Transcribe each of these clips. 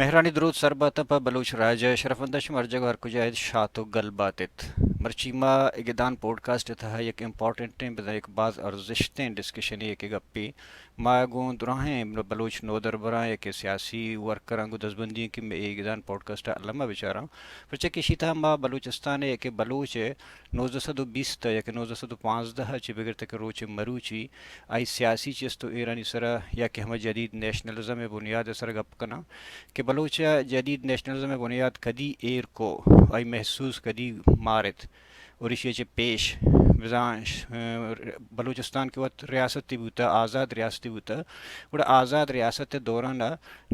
مہرانی درود سر باتاں پہ بلوچ راج ءَ۔ شرفمنداں، شما ہر جگہ ہر کجا ات، شات و گل بات ات۔ مرچی ما گدان پوڈکاسٹ ءِ تہا یک امپورٹنٹیں، بزاں یک باز ارزشتیں ڈسکشنے، یک گپے ما گوں دراہیں بلوچ نودربراں، یک سیاسی ورکراں گوں دزبندی ایں کہ مئے اے گدان پوڈکاسٹ ءَ الما بچاراں۔ پرچہ کہ اشی تہا ما بلوچستان ءِ یک بلوچ ءِ نوزدہ سد و بیست ءَ یا کہ نوزدہ سد و پانزدہ ءَ چہ بگر تاں کہ روچ مروچی آئی سیاسی چست و ایرانی سرا یا کہ ہما جدید نیشنلزم ءِ بنیاد ءِ سرا گپ کناں کہ بلوچ ءَ جدید نیشنلزم ءِ بنیاد کدی ایر کو، آئی محسوس کدی مارت اور ایشی ءَ چہ پیش بزاں ش-، بلوچستان کہ وت ریاستی بوتہ، آزاد ریاستی بوتہ، گڑا آزاد ریاست ءِ دوران ءَ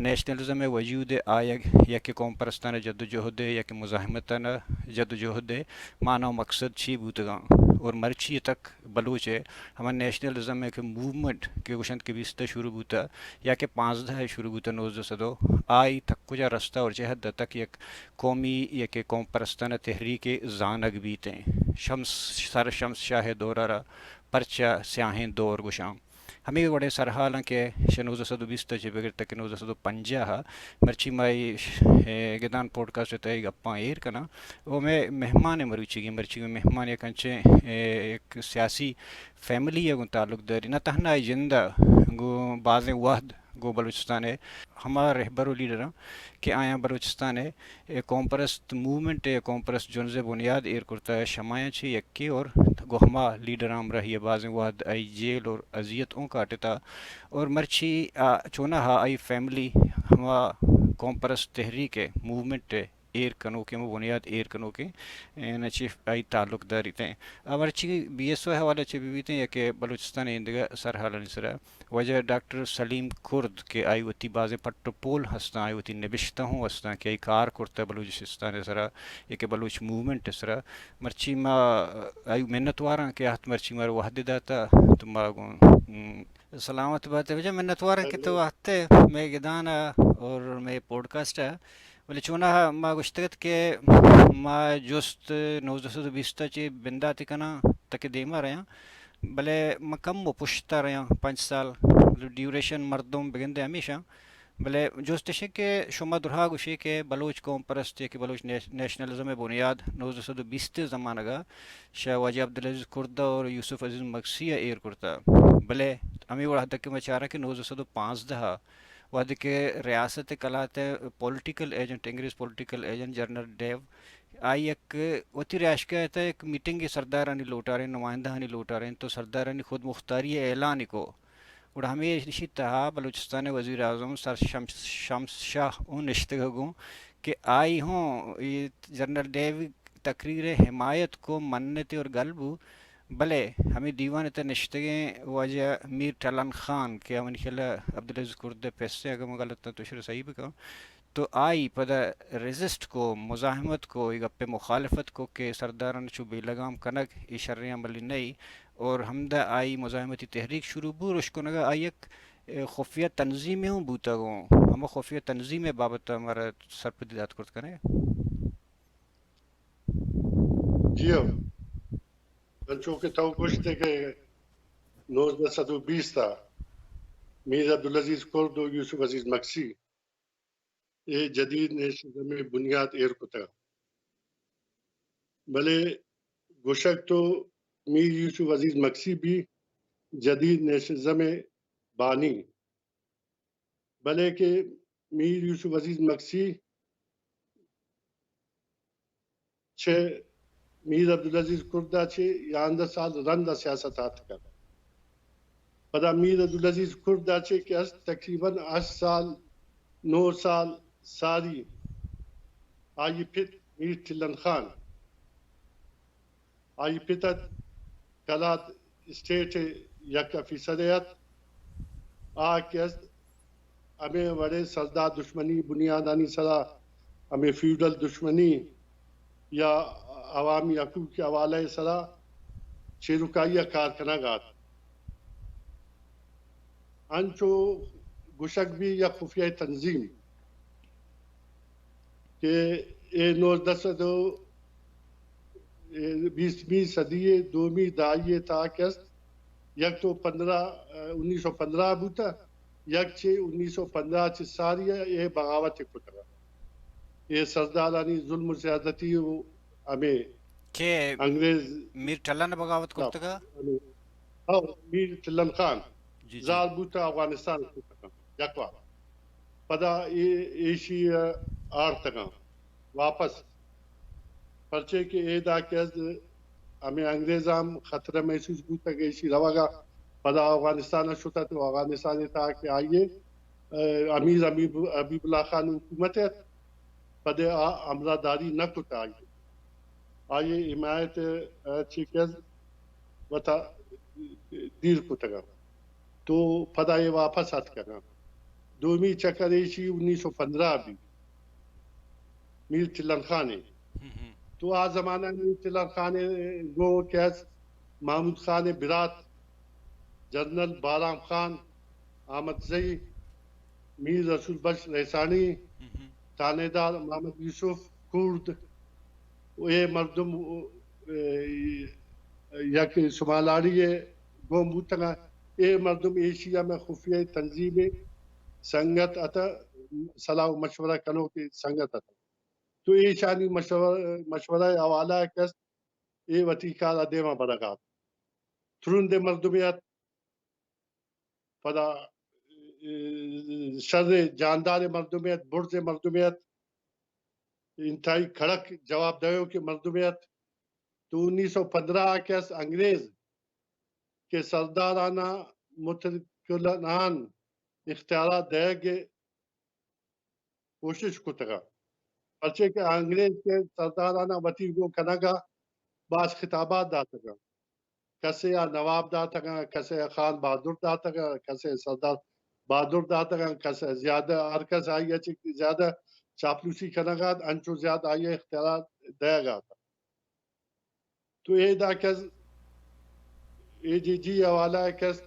نیشنلزم ءِ وجود ءِ آیگ یا کہ قوم پرستانہ جدوجہد ءِ یا کہ مزاحمتانہ جدوجہد ءِ معنی و مقصد چی بوتگاں اور مرچی تک بلوچ ءِ ہما نیشنلزم ءِ کہ موومنٹ کہ گوشنت کہ بیست ءَ شروع بوتہ یا کہ پانزدہ ءَ شروع بوتہ، نوزدہ سد ءَ، آئی تک کجا رستہ اور چہ حد تک یک قومی یا کہ قوم پرستانہ تحریکے زانگ بیتیں۔ شمس، سر شمس شاہ ءِ دور ءَ را پرچہ سیاہیں دور گوشاں۔ ہمے وڑیں سرحالاں کہ شہ نوزدہ سد و بیست ءَ چہ بگر تاں کہ نوزدہ سد و پنجاہ ءَ مرچی ما اے ش-، اے گدان پوڈکاسٹ ءِ تہا اے گپاں ایر کناں۔ او مئے مہمان مروچیگیں، مرچیگیں مہمان یک انچیں، اے، یک سیاسی فیملی ءَ گوں تعلق داری، نہ تہنا اے جند ءَ گوں بازیں وہد گوں بلوچستان ءِ ہما رہبر و لیڈراں کہ آیاں بلوچستان ءِ اے قوم پرست موومنٹ ءِ، قوم پرست جنز ءِ بنیاد ایر کرتہ، شمایاں چہ یکے اور گوں ہما لیڈراں ہمراہی ءَ بازیں وہد آئی جیل اور اذیت اوں کاٹتہ اور مرچی آ چوناہا آئی فیملی ہما قوم پرست تحریک ءِ، موومنٹ ءِ ایر کنوکیں، ہما بنیاد ایر کنوکیں، اے، نہ چہ آئی تعلق داریتیں۔ آ مرچی بی ایس او ءِ حوالہ چہ بہ بیتیں یا کہ بلوچستان ءِ ایندگہ سرحالانی سرا واجہ ڈاکٹر سلیم کرد کہ آئی وتی بازیں پٹ و پول ہستاں، آئی وتی نبشتہ ہوں ہستاں کہ آئی کار کرتہ بلوچستان ءِ سرا یا کہ بلوچ موومنٹ ءِ سرا۔ مرچی ما آئی منتواراں کہ آ مرچی مارا وہدے داتہ تو ما گوں، م، سلامت بات ئے واجہ، منتواراں کہ تو آتئے مئے گدان ءَ اور مئے پوڈکاسٹ ءَ۔ بلے چوناہا ما گوشتگ ات کہ ما جست نوزدہ سد و بیست ءَ چہ بندات کناں تاکہ دیما رہاں، بلے من کمو پشتا رہاں، پنچ سال، مطلب ڈیوریشن مردم بگندے ہمیشاں۔ بلے جست اش کہ شما درہا گوشے کہ بلوچ قوم پرست یا کہ بلوچ نیش-، نیشنلزم ءِ بنیاد نوزدہ سد و بیست ءِ زمانگ ءَ شہ واجہ عبدالعزیز کرد ءَ اور یوسف عزیز مگسی ءَ ایر کرتہ۔ بلے ہمے وڑ حد کہ ما چاراں کہ نوزدہ سد و پانزدہ ءَ وہدے کہ ریاست ءِ کلات ءِ پولیٹیکل ایجنٹ، انگریز پولیٹیکل ایجنٹ جنرل ڈیو، آئی یک وتی رہائشگاہ ءِ تہ ءَ یک میٹنگے سردارانی لوٹاریں، نمائندہانی لوٹاریں، تو سردارانی خود مختاری ءِ اعلان کو۔ گڑا ہمے ایشی تہا بلوچستان ءِ وزیر اعظم سر شمس، شمس شاہ اوں نشتگ گوں کہ آئی ہوں اے جنرل ڈیو تقریر ءِ حمایت کو، منت اور گل بو، بلے ہمے دیوان ءِ تہ ءَ نشتگیں واجہ میر ٹلن خان کہ منی خیال ءَ عبدالعزیز کرد ءِ پس ءَ، اگاں من غلط نہ تو اشرا صحیح بکن، تو آئی پدا ریزسٹ کو، مزاحمت کو، اے گپ ءِ مخالفت کو کہ سرداراں چو بے لگام کنگ اے شریں عملے نہ ای، اور ہمدا آئی مزاحمتی تحریک شروع بو، اور اشکنگ ءَ آئی یک، اے، خفیہ تنظیمے ہوں بوتگ اوں۔ ہما خفیہ تنظیم ءِ بابت ءَ مارا سرپدی دات کرت کنے؟ جی ہو، انچو کہ تو گوشتے کہ نوزدہ سد و بیست ءَ میر عبدالعزیز کرد و یوسف عزیز مگسی اے جدید نیشنلزم ءِ بنیاد ایر کتگ۔ بلے گوشگ تو میر یوسف عزیز مگسی بی جدید نیشنلزم ءِ بانی، بلے کہ میر یوسف عزیز مگسی چہ میر عبدالعزیز کرد ءَ چہ یانزدہ سال رند ءَ سیاست ءَ اتکگ۔ پدا میر عبدالعزیز کرد ءَ چہ کہ است تقریباً ہشت سال، نو سال ساری آئی پت میر ٹلن خان، آئی پت ات کلات اسٹیٹ ءِ یک آفیسرے ات، آ کہ است ہمے وڑیں سردار دشمنی، بنیادانی سرا ہمے فیوڈل دشمنی یا عوامی حقوق ءِ حوالہ ءِ سرا چیرکائی ءَ کار کنگ ءَ ات۔ انچو گوشگ بی یک خفیہ تنظیم کہ اے نوزدہ سد و بیسمی صدی ءِ دومی دہائی ءِ تہا کہ است، یک تو پندرہ، انیس سو پندرہ بوتہ، یک چہ انیس سو پندرہ چہ ساری ءَ اے بغاوت کتگ۔ اے سردارانی ظلم و زیادتی و ہمے کہ انگریز میر ٹلن بغاوت کرتگ۔ ہاں، میر ٹلن خان جی، جی۔ زال بوت افغانستان کتگ۔ یک وار پدا اے ایشی آرتگاں واپس، پرچے کہ اے دا کہ از ہمے انگریزاں ہم خطرہ محسوس بوتگ ایشی روگا۔ پدا افغانستان شتت و افغانستان تا کہ آئیے، اه، امیر حبیب، حبیب اللہ خان حکومت ات، پدے آ ہمراہ داری نہ کت آئی، آئی حمایت، اه، چی کہ از وتا دیر کتگا۔ تو پدا اے واپس اتکگاں۔ دومی چکر ایشی انیس سو پندرہ بی، میر ٹلن خان ءَ۔ تو آ زمانہ میر ٹلن خان ءَ گوں کہ از محمود خان ءِ برات، جنرل بارام خان، احمد زئی، میر رسول بخش رئیسانی، تھانیدار محمد یوسف کرد، و اے مردم، اے، یک سمالاڑی ءَ گون بوتگ۔ اے مردم ایشی ءَ مئے خفیہ تنظیم ءِ سنگت ات، صلاح و مشورہ کنوکیں سنگت ات۔ تو ایشانی مشورہ، مشورہ ءِ حوالہ ءَ کہ است، اے وتی کار ءَ دیما برگ ءَ ات۔ ترند مردمے ات، پدا، اے، شر جاندار مردمے ات، برز مردمے ات، انتہائی کڑک جواب دئیوکیں مردمے ات۔ تو انیس سو پندرہ ءَ کہ است انگریز کہ سرداراناں متقلانان اختیارات دئیگ ءِ کوشش کتگ۔ پرچے کہ انگریز کہ سرداراناں وتی گوں کنگ ءَ باز خطابات داتگ۔ کسے ءَ نواب داتگ، کسے ءَ خان بہادر داتگ، کسے ءَ سردار بہادر داتگ، کسے ءَ زیادہ، ہر کس آئی ءَ چہ زیادہ چاپلوسی کنگ ءَ ات، انچو زیادہ آئی ءَ اختیارات دئیگ ءَ ات۔ تو اے دا کہ از اے جی جی حوالہ ءَ کہ است،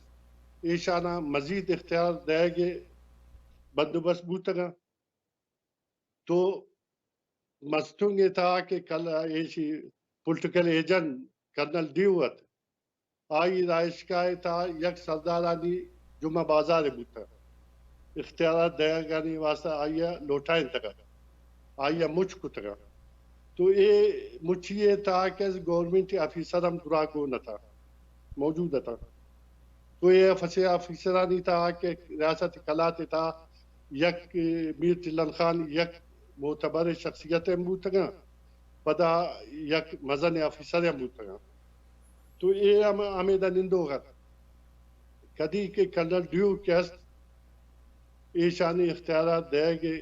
ایشاناں مزید اختیار دئیگ ءِ بندوبست بوتگ۔ تو مستونگ ءِ تہا کہ کل ایشی پولیٹیکل ایجنٹ کرنل ڈیو ات، آئی رہائشگاہ ءِ تہا یک سردارانی جمعہ بازارے بوتگ۔ اختیارات دئیگانی واسطہ آئی ءَ لوٹائینتگ ات، آئی ءَ مچ کتگ ات۔ تو اے مچی ءِ تہا کہ گورنمنٹ آفیسر ہم درا گون اتاں، موجود اتاں۔ تو اے ایف ایس اے آفیسرانی تہا کہ ریاست کلات ءِ تہا یک میر ٹلن خان یک معتبر شخصیت ہم بوتگاں، پدا یک مزن آفیسر ہم بوتگاں۔ تو اے ہم ہمیدا نندوک ات۔ کدی کہ کرنل ڈیو کہ است، ایشانی اختیارات دئیگ ءِ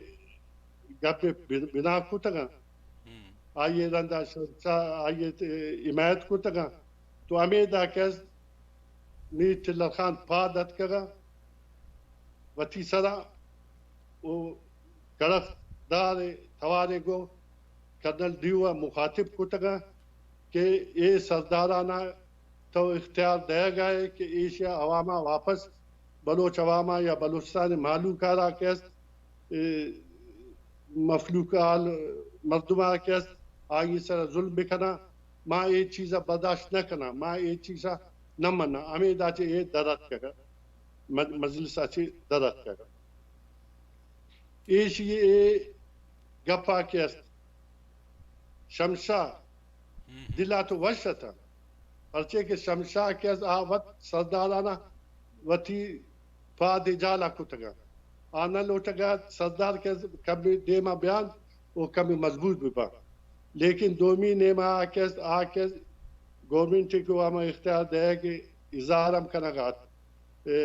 گپ ءَ بن-، بنا کتگاں۔ آئی ءِ رندا شہنشاہ آئی ءِ حمایت کتگاں۔ تو ہمیدا کہ است میر ٹلر خان پاد اتکگاں وتی سرا و کڑک دار ءِ توارے گوں کرنل ڈیو ءَ مخاطب کتگاں کہ اے سرداراناں تو اختیار دئیگ ءَ ئے کہ ایشی ءَ عوام ءَ واپس، بلوچ عوام ءَ یا بلوچستان ءِ مہلوک ءَ را کہ است، اے، مفلوک حال مردم ءَ کہ است، آئی ءِ سر ءَ ظلم بکناں، ما اے چیز ءَ برداشت نہ کناں، ما اے چیز ءَ نہ مناں۔ ہمیدا چہ اے در اتکگ، مج-، مجلس ءَ چہ در اتکگ۔ ایشی ءِ اے گپ ءَ کہ است، شمشاہ دل ءَ تو وش اتاں، پرچے کہ شمشاہ کہ است آ وت سرداراناں وتی پاد ءِ جال ءَ کتگ ات۔ آ نہ لوٹگ ات سردار کہ است کمے دیم ءَ بیان و کمے مضبوط بباں۔ لیکن دومی نیم ءَ آ کہ است، آ کہ است گورنمنٹ ءِ گوں ہما اختیار دئیگ ءِ اظہار ہم کنگ ءَ ات۔ اے،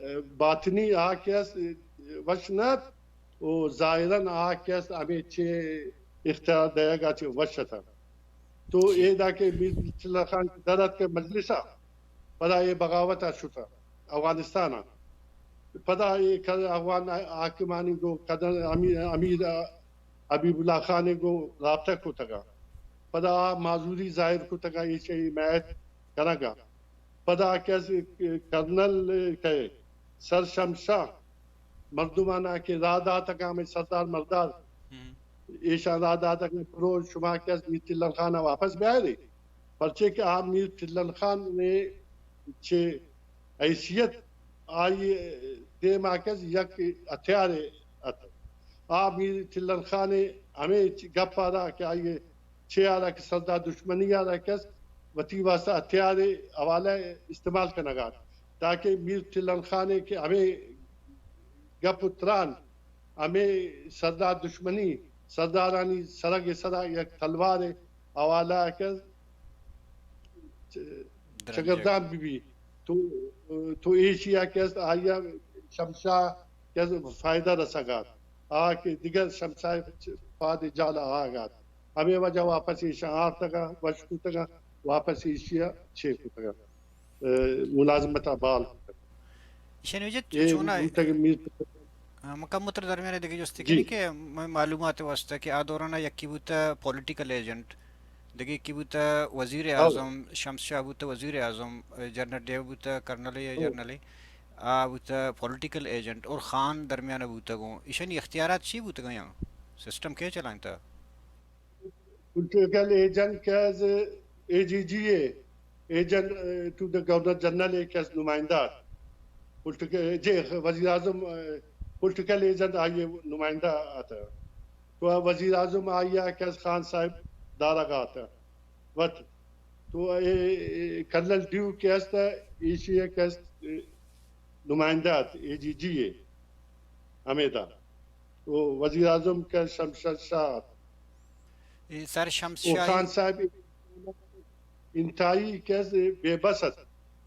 اے، باطنی آ کہ است، اے، وش نہ ات و ظاہراً آ کہ است ہمے چے اختیار دئیگ ءَ چہ وش اتاں۔ تو اے دا کہ میر ٹلر خان در اتک مجلس ءَ، پدا اے بغاوت ءَ شت افغانستان ءَ۔ پدا اے کر-، افغان حاکمانی گوں کدن امیر، امیر حبیب اللہ خان ءَ گوں رابطہ کتگ ءَ۔ پدا آ معذوری ظاہر کتگ ءَ ایشی ءِ حمایت کنگ ءَ۔ پدا کہ است کرنل کہ سر شمشاہ مردماناں کہ راہ داتگ ءَ ہمے سردار مردار، ایشاں راہ داتگ ءَ برو شما کہ است میر ٹلن خان ءَ واپس بیارے، پرچے کہ آ میر ٹلن خان ءِ چہ حیثیت آئی دیما کس یک ہتھیارے ات۔ آ میر تلن خان ہمے گپ آ کہ آئی چے آ کہ سردار دشمنی آ کس وتی واسطہ ہتھیارے حوالہ استعمال کنگا ات، تاکہ میر تلن خان کہ ہمے گپ و تران ہمے سردار دشمنی سردارانی سرگ سرا یک تلوارے حوالہ کس چگردان بہ بی۔ تو، تو ایشی ء کہ است آئی ء شمشاہ کہ است فائدہ رسگ ات۔ آ کہ دگہ شمشاہ پاد جال ء آگ ات۔ ہمے وجہ واپس ایشاں آرتگ ء وش کتگ ء واپس ایشی ء چے کتگ ء ملازمت ء بال کتگ۔ ایشانی وجہ اے چونا بوتگ میر۔ ہاں، من کمو تر درمیان ء دگہ جستے جی۔ کنی کہ مئے معلومات ء واسطہ کہ آ دوران ء یکی بوتہ پولیٹیکل ایجنٹ، دگہ یکی بوتہ وزیر ہو۔ اعظم، شمس شاہ بوتہ وزیر اعظم، جنرل ڈیو بوتہ کرنل یا ہو۔ جنرل، آ بوتہ پولیٹیکل ایجنٹ اور خان درمیان ء بوتہ گوں۔ ایشانی اختیارات چی بوتہ گوں یا سسٹم کے چلائیں تھا؟ پولیٹیکل ایجنٹ کہ از اے جی جی اے، agent to the governor general اے کہ از نمائندہ ات۔ پولیٹیکل، جی، وزیر اعظم، پولیٹیکل ایجنٹ آئی نمائندہ ات۔ تو وزیر اعظم آئی کہ از خان صاحب دارگ ات۔ وت تو اے، اے کرنل ڈیو کہ است، ایشی کہ است، نمائندہ ات، اے جی جی اے، ہمیدا۔ و وزیر اعظم کہ شمشاد شاہ ات۔ اے سر شمس و شاہی۔ خان صاحب انتہائی کہ است بے بس ات۔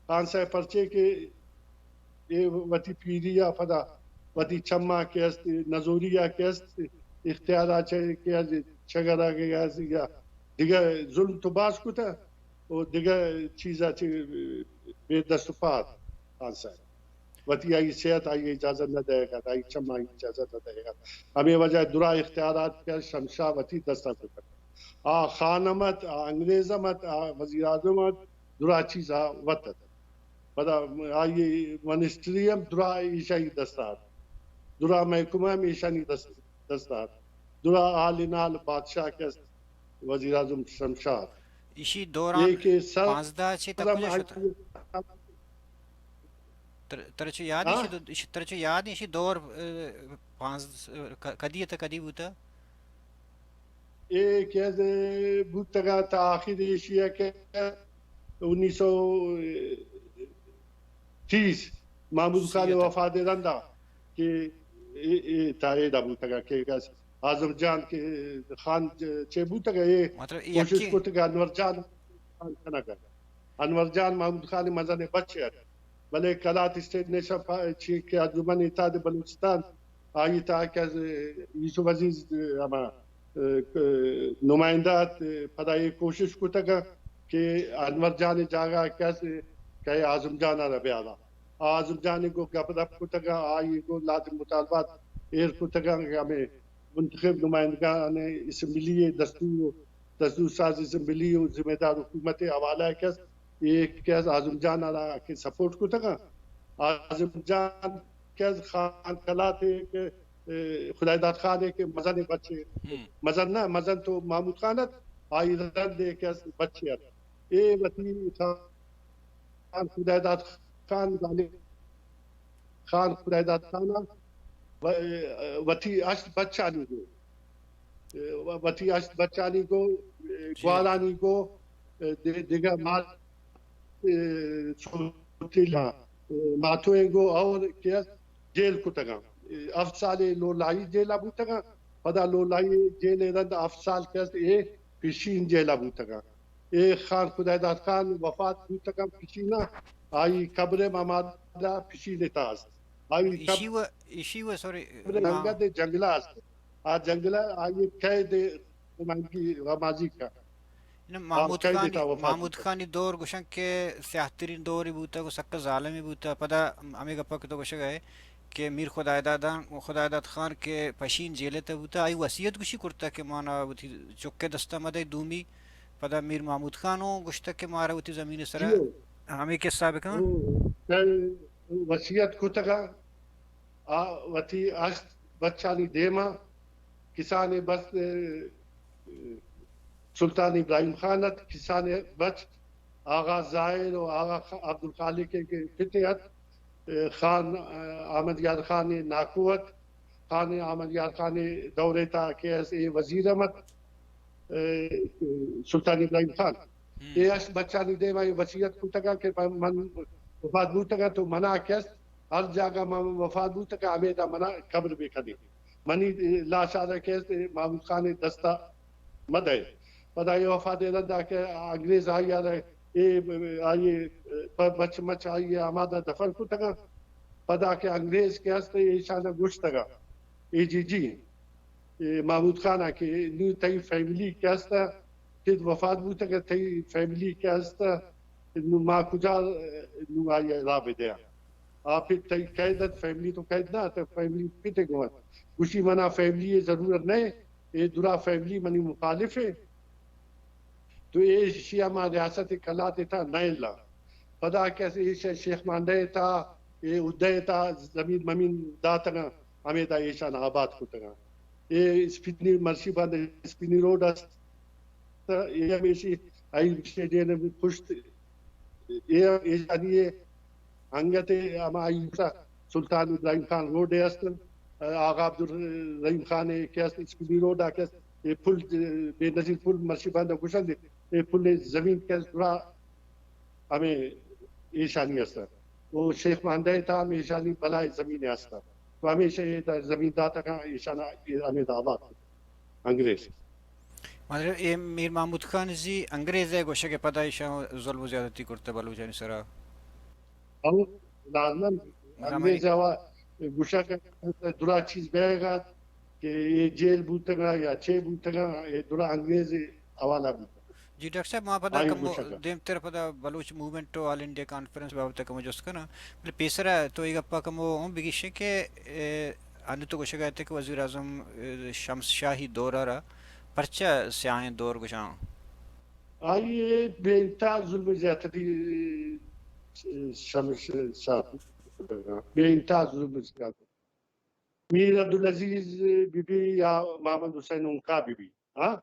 خان صاحب پرچے کہ اے وتی پیری ء پدا وتی چماں کہ است، نزوری ء کہ است، اختیار ء چہ کہ است، چگر ء کہ است یا دگہ ظلم تو باز کتہ و دگہ چیز ء چہ بے دست و پاد خان صاحب۔ وتی آئی صحت آئی اجازت نہ دئیگ ات، آئی چم آئی اجازت نہ دئیگ ات۔ ہمے وجہ درا اختیارات کہ شمشاہ وتی دست ء کتگ۔ آ خان ہم ات، آ انگریز ہم ات، آ وزیر اعظم ات، درا چیز آ وت ات۔ پدا آئی منسٹری ہم درا ایشانی دست ء ات۔ درا محکمہ ہم ایشانی دست، دست ء ات۔ درا آل انال بادشاہ کہ است وزیر اعظم شمشاہ ات۔ ایشی دوران اے کہ سر پانزدہ چہ تک کجا شتہ؟ تر-، ترا چہ یاد ہاں؟ ایشی دو-، ایشی، ترا چہ یاد ایشی دور، اه، پانز-، اه، ک-، کدی ات کدی بوتہ؟ اے کہ از بوتگا تا آخر ایشی کہ انیس سو تیس محمود خان سی ات۔ وفات رندا کہ اے، اے تا ایدا بوتگا کہ از اعظم جان کہ خان چے بوتگا اے مطلب کوشش یکی کتگا انور جان خان کنگا۔ انور جان محمود خان مزن بچے ات، بلے کلات اسٹیٹ نیشن پا-، چی کہ انجمن اتحاد بلوچستان آئی تہا کہ از یوسف عزیز ہما، اه، نمائندہ ات، پدا اے کوشش کتگ کہ انور جان جاگہ کہ از کہ اعظم جان را بیارا۔ اعظم جان گو گپ رپ کتگ، آئی گو لازم مطالبات ایر کتگ کہ ہمیں منتخب نمائندگان اسمبلی دستور دستور ساز اسمبلی و ذمہ دار حکومت حوالہ کہ است، اے کہ از اعظم جان ء را کہ سپورٹ کتگ۔ اعظم جان کہ از خان کلات ء کہ، اے، خدائے داد خان ء کہ مزن بچے، ہم۔ مزن نہ، مزن تو محمود خان ات، آئی رند ء کہ از بچے ات۔ اے وتی خان خدائے داد خان، خان خدائے داد خان ء و-، وتی ہشت بچانی گو، وتی ہشت بچانی گو، جی۔ گوارانی گو، دے-، دگہ مات، سوتیلا، ماتوئیں گو اور کہ جیل کتگاں۔ ہفت سال لولائی جیلا بوتگاں، پدا لولائی جیل رند ہفت سال کہ اے پیشین جیلا بوتگاں۔ اے خان خدائے داد خان وفات بوتگاں پشینا، آئی قبر ممادا پشین تاست۔ آئی ایشی و، ایشی و، سوری، قبر ما انگت جنگلا است۔ آ جنگلا آئی قید رمانگی، رمازی کا۔ نہ، آ محمود قید خان، تا وفات محمود بوتگ۔ خانی دور گوشن کہ سیاہ ترین دوری بوتگ و سک ظالمی بوتگ۔ پدا ہمیں گپا کہ تو گوشگ ہے کہ میر خدائے دادان، خدائے داد خان کہ پشین جیلے تا بوتگ، آئی وصیت گوشی کرتگ کہ مانا وتی چکے دستا مدے دومی۔ پدا میر محمود خان اوں گوشتگ کہ مارا وتی زمین سرا جی۔ ہمیں قصہ بکن۔ او، کئے وصیت کتگا، آ وتی ہشت بچانی دیما کسانیں بس، سلطان ابراہیم خان ات، کسانیں بچ آغا زاہر و آغا خ-، عبدالخالق کے پتے ات۔ خان احمد یار خان ناکو ات، خان احمد یار خان دور ءِ تہا کہ است اے وزیر ام ات، سلطان ابراہیم خان۔ اے ہشت بچانی دیما اے وصیت کتگا کہ من، من وفات بوتگا تو منا کہ است ہر جاگہ من وفات بوتگا ہمیدا منا قبر بکنی۔ منی لاش آرا کہ است محمود خان دستا مدئے۔ پدا اے وفات ءِ رندا کہ انگریز آئی آرا اے، آئی ءِ مچ مچ آئی ءِ آمادا دفن کتگا۔ پدا کہ انگریز کہ است ایشانا گوشتگا، اے جی جی، اے محمود خان ءَ کہ نوں تئی فیملی کہ است، کہ وفات بوتگ، تئی فیملی کہ است، نوں ما کجا نوں آئی ءَ راہ بدیاں؟ آ پت تئی قید ات، فیملی تو قید نہ ات، فیملی پت ءِ گون ات۔ گوشی منا فیملی ءِ ضرورت نہ، اے درا فیملی منی مخالف ءِ۔ تو ایشی ءَ ما ریاست کلات ءِ تہا نئیلاں۔ پدا کہ ایش شیخ مانڈہ ءِ تہا، اے اودہ ءِ تہا زمین ممین داتگاں، ہمیدا ایشان آباد کتگاں۔ اے اسپنی، مرشی بند اسپنی روڈ است، اے ہمیشی آئی ہمیشی ڈیہہ پشت، اے ایشانی انگت ءَ ہما آئی سلطان ابراہیم خان روڈ ءَ است، آغا عبدالرحیم خان ءِ کہ است، اسپنی روڈ ءَ کہ است، اے پل، بے نظیر پل مرشی بند گوشنت، اے پل ءِ زمین کہ است، درا ہمے ایشانی است۔ او شیخ مانڈہ ءِ تہا ہم ایشانی بلاہیں زمین است۔ تو ہمیشہ اے زمین داتگاں ایشانا، اے ہمے دعویٰ انگریز۔ مطلب، اے میر محمود خان زی انگریز ءِ گوشگ ءَ پدا ایشاں ظلم و زیادتی کرتہ بلوچانی سرا۔ او لازم انگریز ءَ گوشگ ءَ درا چیز بیگ ات کہ اے جیل بوتگاں یا چے بوتگاں، اے درا انگریز ءِ حوالہ بوتگ۔ جی ڈاکٹر صاحب، ما پدا کمو دیمتر پدا بلوچ موومنٹ و آل انڈیا کانفرنس بابت ءَ کمو جست کناں، بلے پیسرا تو اے گپا کمو ہوں بگیشے کہ، اے، انو تو گوشگ ءَ ات کہ وزیر اعظم، اے، شمس شاہی دور ءَ را پرچا سیاہیں دور گوشاں؟ آئی ءَ بے انتہا ظلم زیادتی، شمس شاہ، بے انتہا ظلم زیادتی۔ میر عبدالعزیز بی بی یا محمد حسین عنقا بی بی، ہاں؟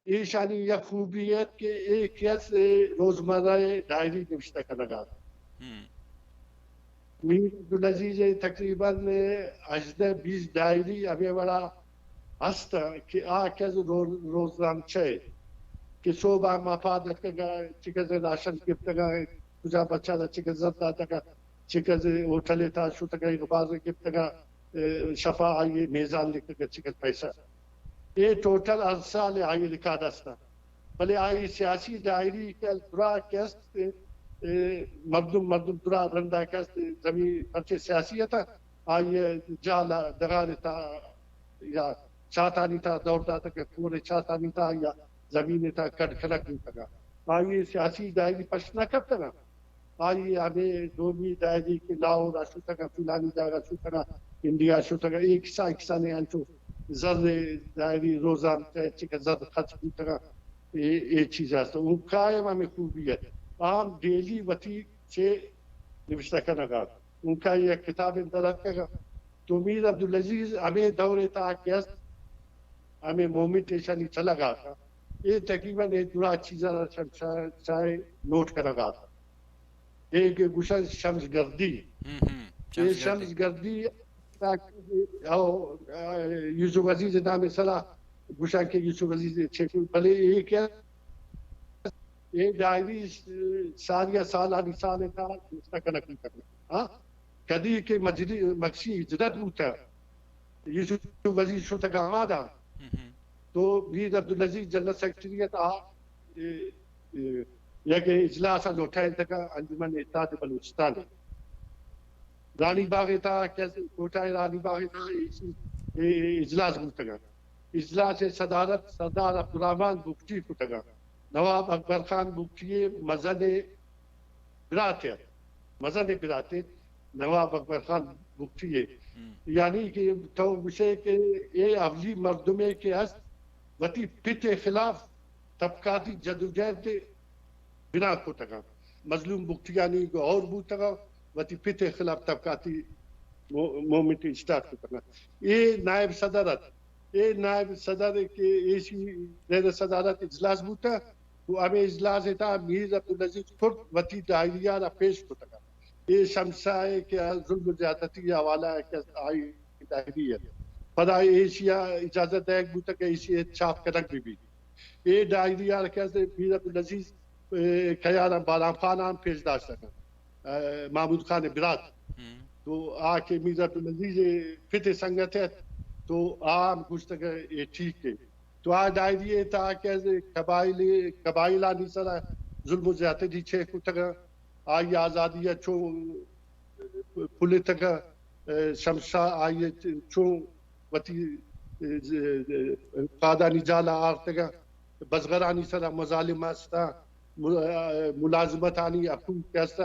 ایشانی یک خوبی ات کہ اے کس روزمرہ ءِ ڈائری نوشتہ کنگ ءَ ات۔ میر عبدالعزیز ءِ تقریباً ہژدہ بیست ڈائری ہمے وڑا ہست کہ آ کس رو-، روزنامچہ کہ صبح ما پاد اتکگ ءَ چکز راشن گپتگ ءَ، کجا بچار ءَ چکز زر داتگ ءَ، چکز ہوٹل ءِ تہا شتگ ءَ، باز گپتگ ءَ، اے، شفا آئی ءِ میزان لکھتگ ءَ چکل پیسہ۔ اے ٹوٹل ہر سال آئی ریکارڈ است۔ بلے آئی سیاسی ڈائری کہ درا کہ است، اے، مردم، مردم درا رندا کہ است، زمین پرچے سیاسی ات، آئی جال ڈگار تا یا چاتانی تا دور داتگ کہ کور چاتانی تا یا زمین تا کڈ کنگ بوتگ۔ آئی سیاسی ڈائری پش نہ کپتگ۔ آئی ہمے دومی ڈائری کہ لاہور ءَ شتگ ءَ، فلانی جاگہ شتگ ءَ، انڈیا شتگ ءَ، اے کسا، اے کسا نے انچو زر ڈائری روزان تے چکہ زر خرچ بوتگ ءَ، اے، اے چیز است۔ اونکا ہم ہمے خوبی ات۔ آ ہم ڈیلی وتی چے نوشتہ کنگ ءَ۔ اونکا یک کتاب در اتکگ ءَ۔ تو میر عبدالعزیز ہمے دور ءِ تہا کہ است، ہمے مومنٹ ایشانی چلگ ءَ ات۔ اے تقریباً اے درا چیزاں را شمشا-، شاہ نوٹ کنگ ءَ ات۔ اے کہ گوشن شمس گردی۔ ہم، ہم۔ اے شمس گردی۔ شمس گردی، او، یوسف عزیز نام سرا گوشن کہ یوسف عزیز چیک، بلے اے کہ اے ڈائری سال یا سالانی سال ءِ تہا نوشتہ کنگ بوتگ۔ ہاں؟ کدی کہ مجلی-، مگسی ہجرت بوتگ، یوسف عزیز شتگ آمادہ۔ ہم، ہم۔ تو میر عبدالعزیز جنرل سیکرٹری ات آ، اے، اے، یک اجلاس ءَ لوٹائینتگ انجمن اتحاد بلوچستان ءَ۔ رانی باغ ءِ تہا کہ کوئٹہ ءِ رانی باغ ءِ تہا اے، اے اجلاس بوتگ۔ اجلاس ءِ صدارت سردار عبدالرحمن بگٹی کتگ۔ نواب اکبر خان بگٹی ءِ مزن ءِ برات ات، مزن ءِ برات ات نواب اکبر خان بگٹی ءِ۔ ہم۔ یعنی کہ تو گوشے کہ اے اولی مردمے کہ است وتی پت ءِ خلاف طبقاتی جدوجہد بنا کتگ۔ مظلوم بگٹیانی گہور بوتگ، وتی پت ءِ خلاف طبقاتی مو-، موومنٹ اسٹارٹ کتگ۔ اے نائب صدر ات، اے نائب صدر کہ ایشی زیر صدارت اجلاس بوتگ، و ہمے اجلاس ءِ تہا میر عبدالعزیز کرد وتی ڈائری ءَ را پیش کتگ۔ اے شمشاہ ء کہ ظلم و زیادتی ء حوالہ ء کہ آئی ڈائری ات۔ پدا ایشی ء اجازت دئیگ بوتگ کہ ایشی ء چاپ کنگ بہ بیت۔ اے ڈائری ء کہ میر عبدالعزیز، اے، کیار ء بارام خان ء ہم پیش داشتگ ات۔ اے، محمود خان ء برات۔ تو آ کہ میر عبدالعزیز ء پت ء سنگت ات، تو آ ہم گوشتگ اے ٹھیک ہے۔ تو آ ڈائری ء تہا کہ قبائل، قبائلانی سرا ظلم و زیادتی چے کتگ، آئی آزادی ء چون پلتگ، شمشاہ آئی ء چون وتی پادانی جال ء آرتگ، بزگرانی سرا مظالم است، ملازمتانی حقوق است،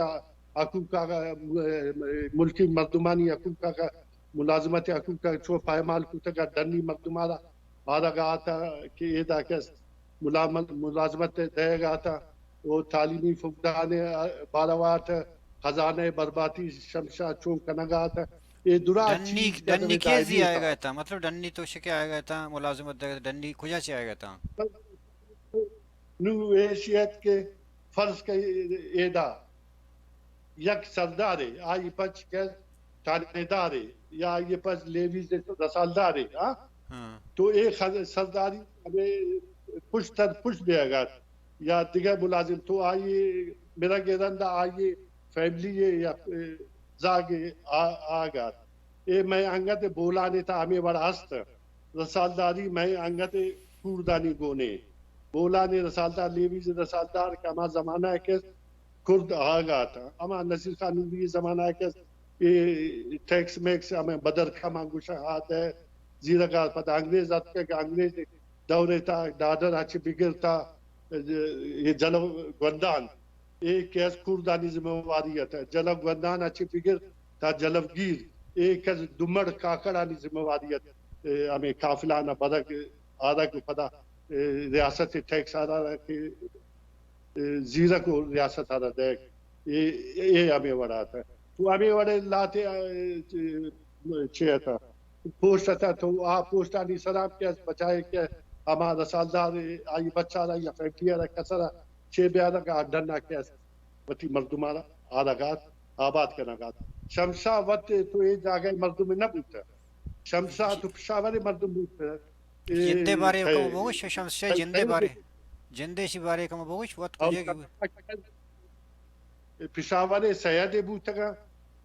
حقوق ء، ملکی مردمانی حقوق ء، ملازمت حقوق ء چون پائمال کتگ، ڈنی مردماں را آرگ ء اتاں کہ ادا کس ملامت، ملازمت دئیگ ء اتاں و تعلیمی فقدان ء باروا ات، خزانہ ء بربادی شمشاہ چون کنگ ء ات۔ اے درا ڈنی، چیز کہ ڈنی ہمیں کیزی دائمی آئے اتاں۔ گئے تھا؟ مطلب ڈنی تو شکے آئے گئے تھا، ملازمت دئیگ، ڈنی کجا سے آئے گئے تھا؟ نو ایشی ات کہ فرض کہ ایدا یک سردارے، آئی پچ کہ تھانیدارے یا آئی پچ لیویز رسالدارے، ہاں؟ ہاں۔ تو اے خز-، سرداری ہمیں پشت در پشت بیگ ات یا دگہ ملازم تو آئی مرگ رند آئی فیملی یا زاگ آ-، آگ ات۔ اے مئے انگت بولانے تا ہمیں وڑ ہست۔ رسالداری مئے انگت کوردانی گونے۔ بولانے رسالدار، لیویز رسالدار کہ ہما زمانہ کہ کرد آگا اتاں۔ ہما نصیر خان نوری زمانہ کہ اے ٹیکس میکس ہمیں بدر کما گوشاں آتے زیرگا پدا انگریز اتکگ، انگریز دورے تا ڈاڈر اچ بگر تا یہ جلو گوندان اے کیس کوردانی ذمہ واری ات۔ جلو گوندان اچ بگر تا جلوگیر اے کس دمڑ کاکڑانی ذمہ واری ات۔ اے ہمیں قافلان برگ آرگ پدا، اے ریاست ٹیکس آرا کہ، اے زیرک و ریاست آرا دیگ۔ اے، اے ہمیں وڑا ات۔ تو ہمیں وڑے لاتے، اے، چے ات؟ پوسٹ ات۔ تو آ پوسٹانی سرا کہ بچائے کہ ہما رسالدار آئی بچارا یا فیملی را کسرا چے بیارگ آ ڈنا کہ است وتی مردماں آرگ ات، آباد کنگ ات۔ شمشاہ وت تو اے جاگہ مردم نہ بوت۔ شمشاہ تو پشاور مردم بوت۔ اے جندے بارے کم بگوش، شمشاہ جندے بارے، جندے شی بارے کم بگوش، وت کجے گی؟ پشاور سید بوتگا،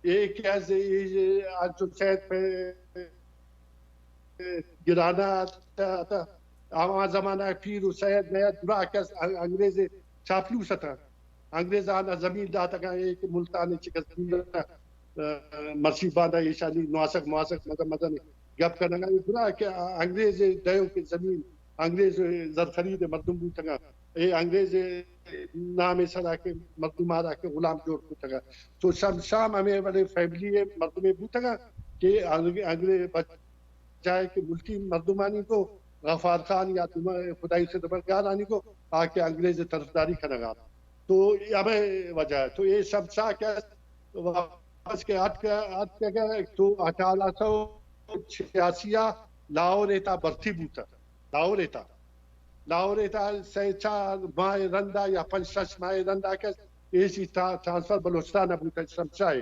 اے کہ از، اے، از سید پہ گرانہ ات، ات۔ آ زمانہ پیر و سید میت درا کس انگریز چاپلوس اتاں۔ انگریز آنا زمین داتگاں، اے کہ ملتان چکس، مرشی باندا ایشانی نواسک مواسک مزن مزن گپ کنگا۔ اے درا کہ انگریز دئیو کہ زمین، انگریز زرخرید مردم بوتگاں۔ اے انگریز نام سرا کہ مردم آرا کہ غلام جوڑ کتگا۔ تو شام، شام ہمیں وڑے فیملی مردمے بوتگاں کہ انگ-، انگریز جائے کہ ملکی مردمانی کو غفار خان یا دوما خدائی خدمتگارانی کو آ کہ انگریز طرفداری کنگا۔ تو ہمیں وجہ ہے۔ تو یہ شمشاہ کہ واپس کہ اتک، اتک تو اٹھارہ سو چھیاسی لاہور تا بھرتی بوتا۔ لاہور تا، لاہور تا سہ چار ماہ رندا یا پنچ شش ماہ رندا کہ ایشی تا ٹرانسفر بلوچستان بوتا شمشاہ۔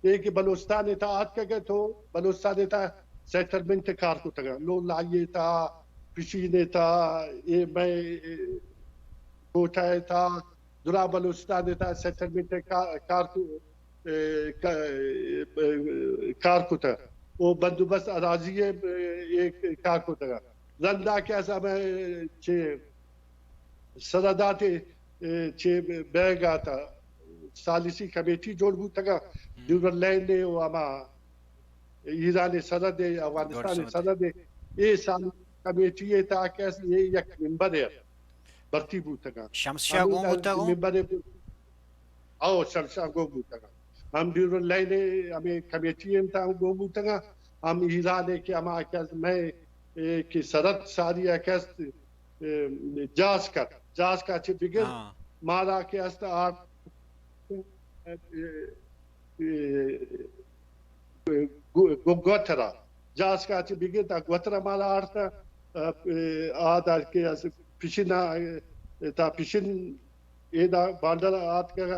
اے کہ بلوچستان تا آتکگ تو بلوچستان تا سیٹلمنٹ کار کتگ، لو لائی تا، پشین تا، اے مئے کوٹہ تا، درا بلوچستان تا سیٹلمنٹ کا-، کار کو-، اے، کا-، اے، کار کتگ۔ او بندوبست اراضی اے کار کتگ۔ رندا کہ از ہمے چے سرحدات، اے، چے بیگ آتا ثالثی کمیٹی جوڑ بوتگا، ڈیورنڈ لائن و ہما ایران سرحد، افغانستان سرحد، اے ثالثی کمیٹی تا کہ اے یک ممبر ہے، بھرتی بوتگا۔ شمس شاہ گون بوتگا؟ ممبر او شمشاں گون بوتگاں۔ ہم ڈیورنڈ لائن ء ہمیں کمیٹی انت ہم گون بوتگاں، ہم ایران ء کہ ہما کہ از مئے، اے، کہ سرحد ساری ء کہ است، اے، جاز کت، جاز کا چہ بگر ہاں۔ مارا کہ است آ، اے، اے، گو-، گو-، گوترا۔ جاز کا چہ بگر تا گوترا مارا آرتا، اے، آ دار کہ از پشنا، اے، تا پشن اے دا بانڈل آتکگ،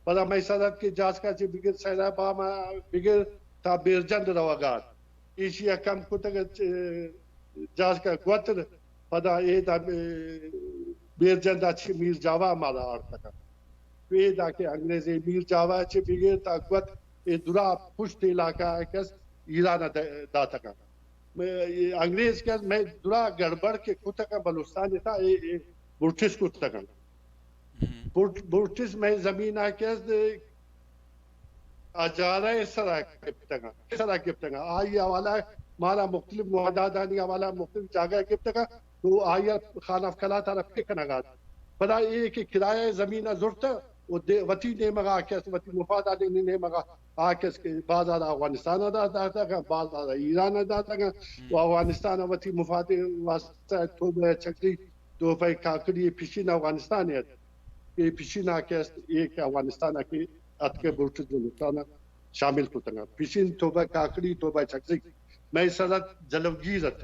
پدا مئے سرحد کہ جاسکا چہ بگر سیرا بام بگر تا بیرجند روگا ات۔ ایشی ء کم کتگ ات، جاسکا گوتر، پدا اے دا، اے، بیرجند ء چہ میر جاوا مارا آرتگ ات۔ اے دا کہ انگریزی میر جاوا چہ بگر تا گوت اے درا پشت علاقہ ء کس ایران ء د-، داتگ ات۔ مئے، اے انگریز کہ است، مئے درا گڑبڑ کہ کتگ ات بلوچستان ء تھا، اے، اے برٹش کتگ ات۔ ہم۔ برٹ-، برٹش مئے زمین ء کہ است، ہزارہ ء سرا گپتگ ات، سرا گپتگ ات۔ آئی حوالہ مارا مختلف معاہداتانی حوالہ مختلف جاگہ گپتگ ات، تو آئی ء خان آف قلات ء را پہ کنگ ء ات۔ پدا اے کہ کرایہ زمین ء زرت، و دے-، وتی نیمگا آ کس، وتی مفادانی نیمگا آ کس کہ بازار افغانستان ء دا-، داتگ ء، بازار ایران ء داتگ ء، و افغانستان ء وتی مفاد واسطہ توبہ چکری، توبہ کاکڑی پشین افغانستان ء ات۔ اے پشین آ کس اے کہ افغانستان ء کہ اتکہ برٹش بلوچستان ء شامل کتگ ء۔ پشین توبہ کاکڑی، توبہ چکری، مئے سرحد جلوگیر ات۔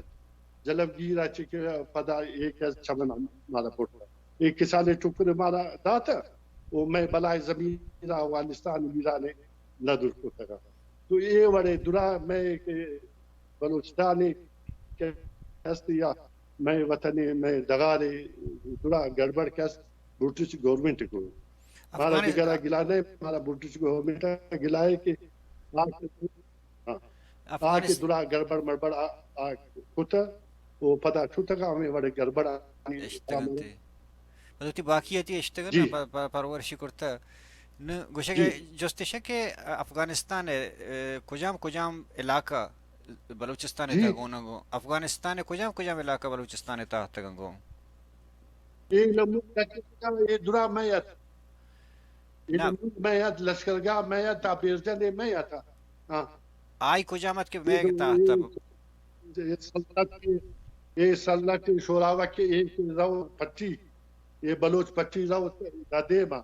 جلوگیر ء چہ کہ پدا اے کس چمن مارا برت۔ اے کسانیں ٹکر مارا داتہ و مئے بلائیں زمین ء افغانستان و ایران ء ندر کتگ۔ تو اے وڑے درا مئے کہ بلوچستان ء کہ است یا مئے وطن ء مئے ڈغار ء درا گڑبڑ کہ است برٹش گورنمنٹ ء گوں۔ مارا افغانستان دگرا گلہ نہ، مارا برٹش گورنمنٹ ء گلہ ء کہ آ کہ ہاں۔ آ کہ افغانستان درا گڑبڑ مڑبڑ آ، آ کت و پدا شتگ ہمے وڑے گڑبڑ آنی اشتگ انت۔ پدا وتی باقی ء تی اشتگ جی۔ نا، پ-، پ-، پرورشی کرتہ۔ نو گوشگ جی۔ جستش کہ افغانستان ء، ء، کجام کجام علاقہ بلوچستان ء جی۔ تہ گون گوں؟ افغانستان ء کجام کجام علاقہ بلوچستان ء تہ تگن گوں؟ اے نمو اے درا مئے ات۔ اے نہ۔ نمو مئے ات، لشکرگاہ مئے ات، تا بیرجن اے مئے ات۔ ہاں۔ آئی کجام ات کہ اے مئے نمو تا-، اے، تا-، اے سلطنت کے، اے سلطنت کے شوراوک کے اے کے رو پٹی، اے بلوچ پٹی رو دا دیما۔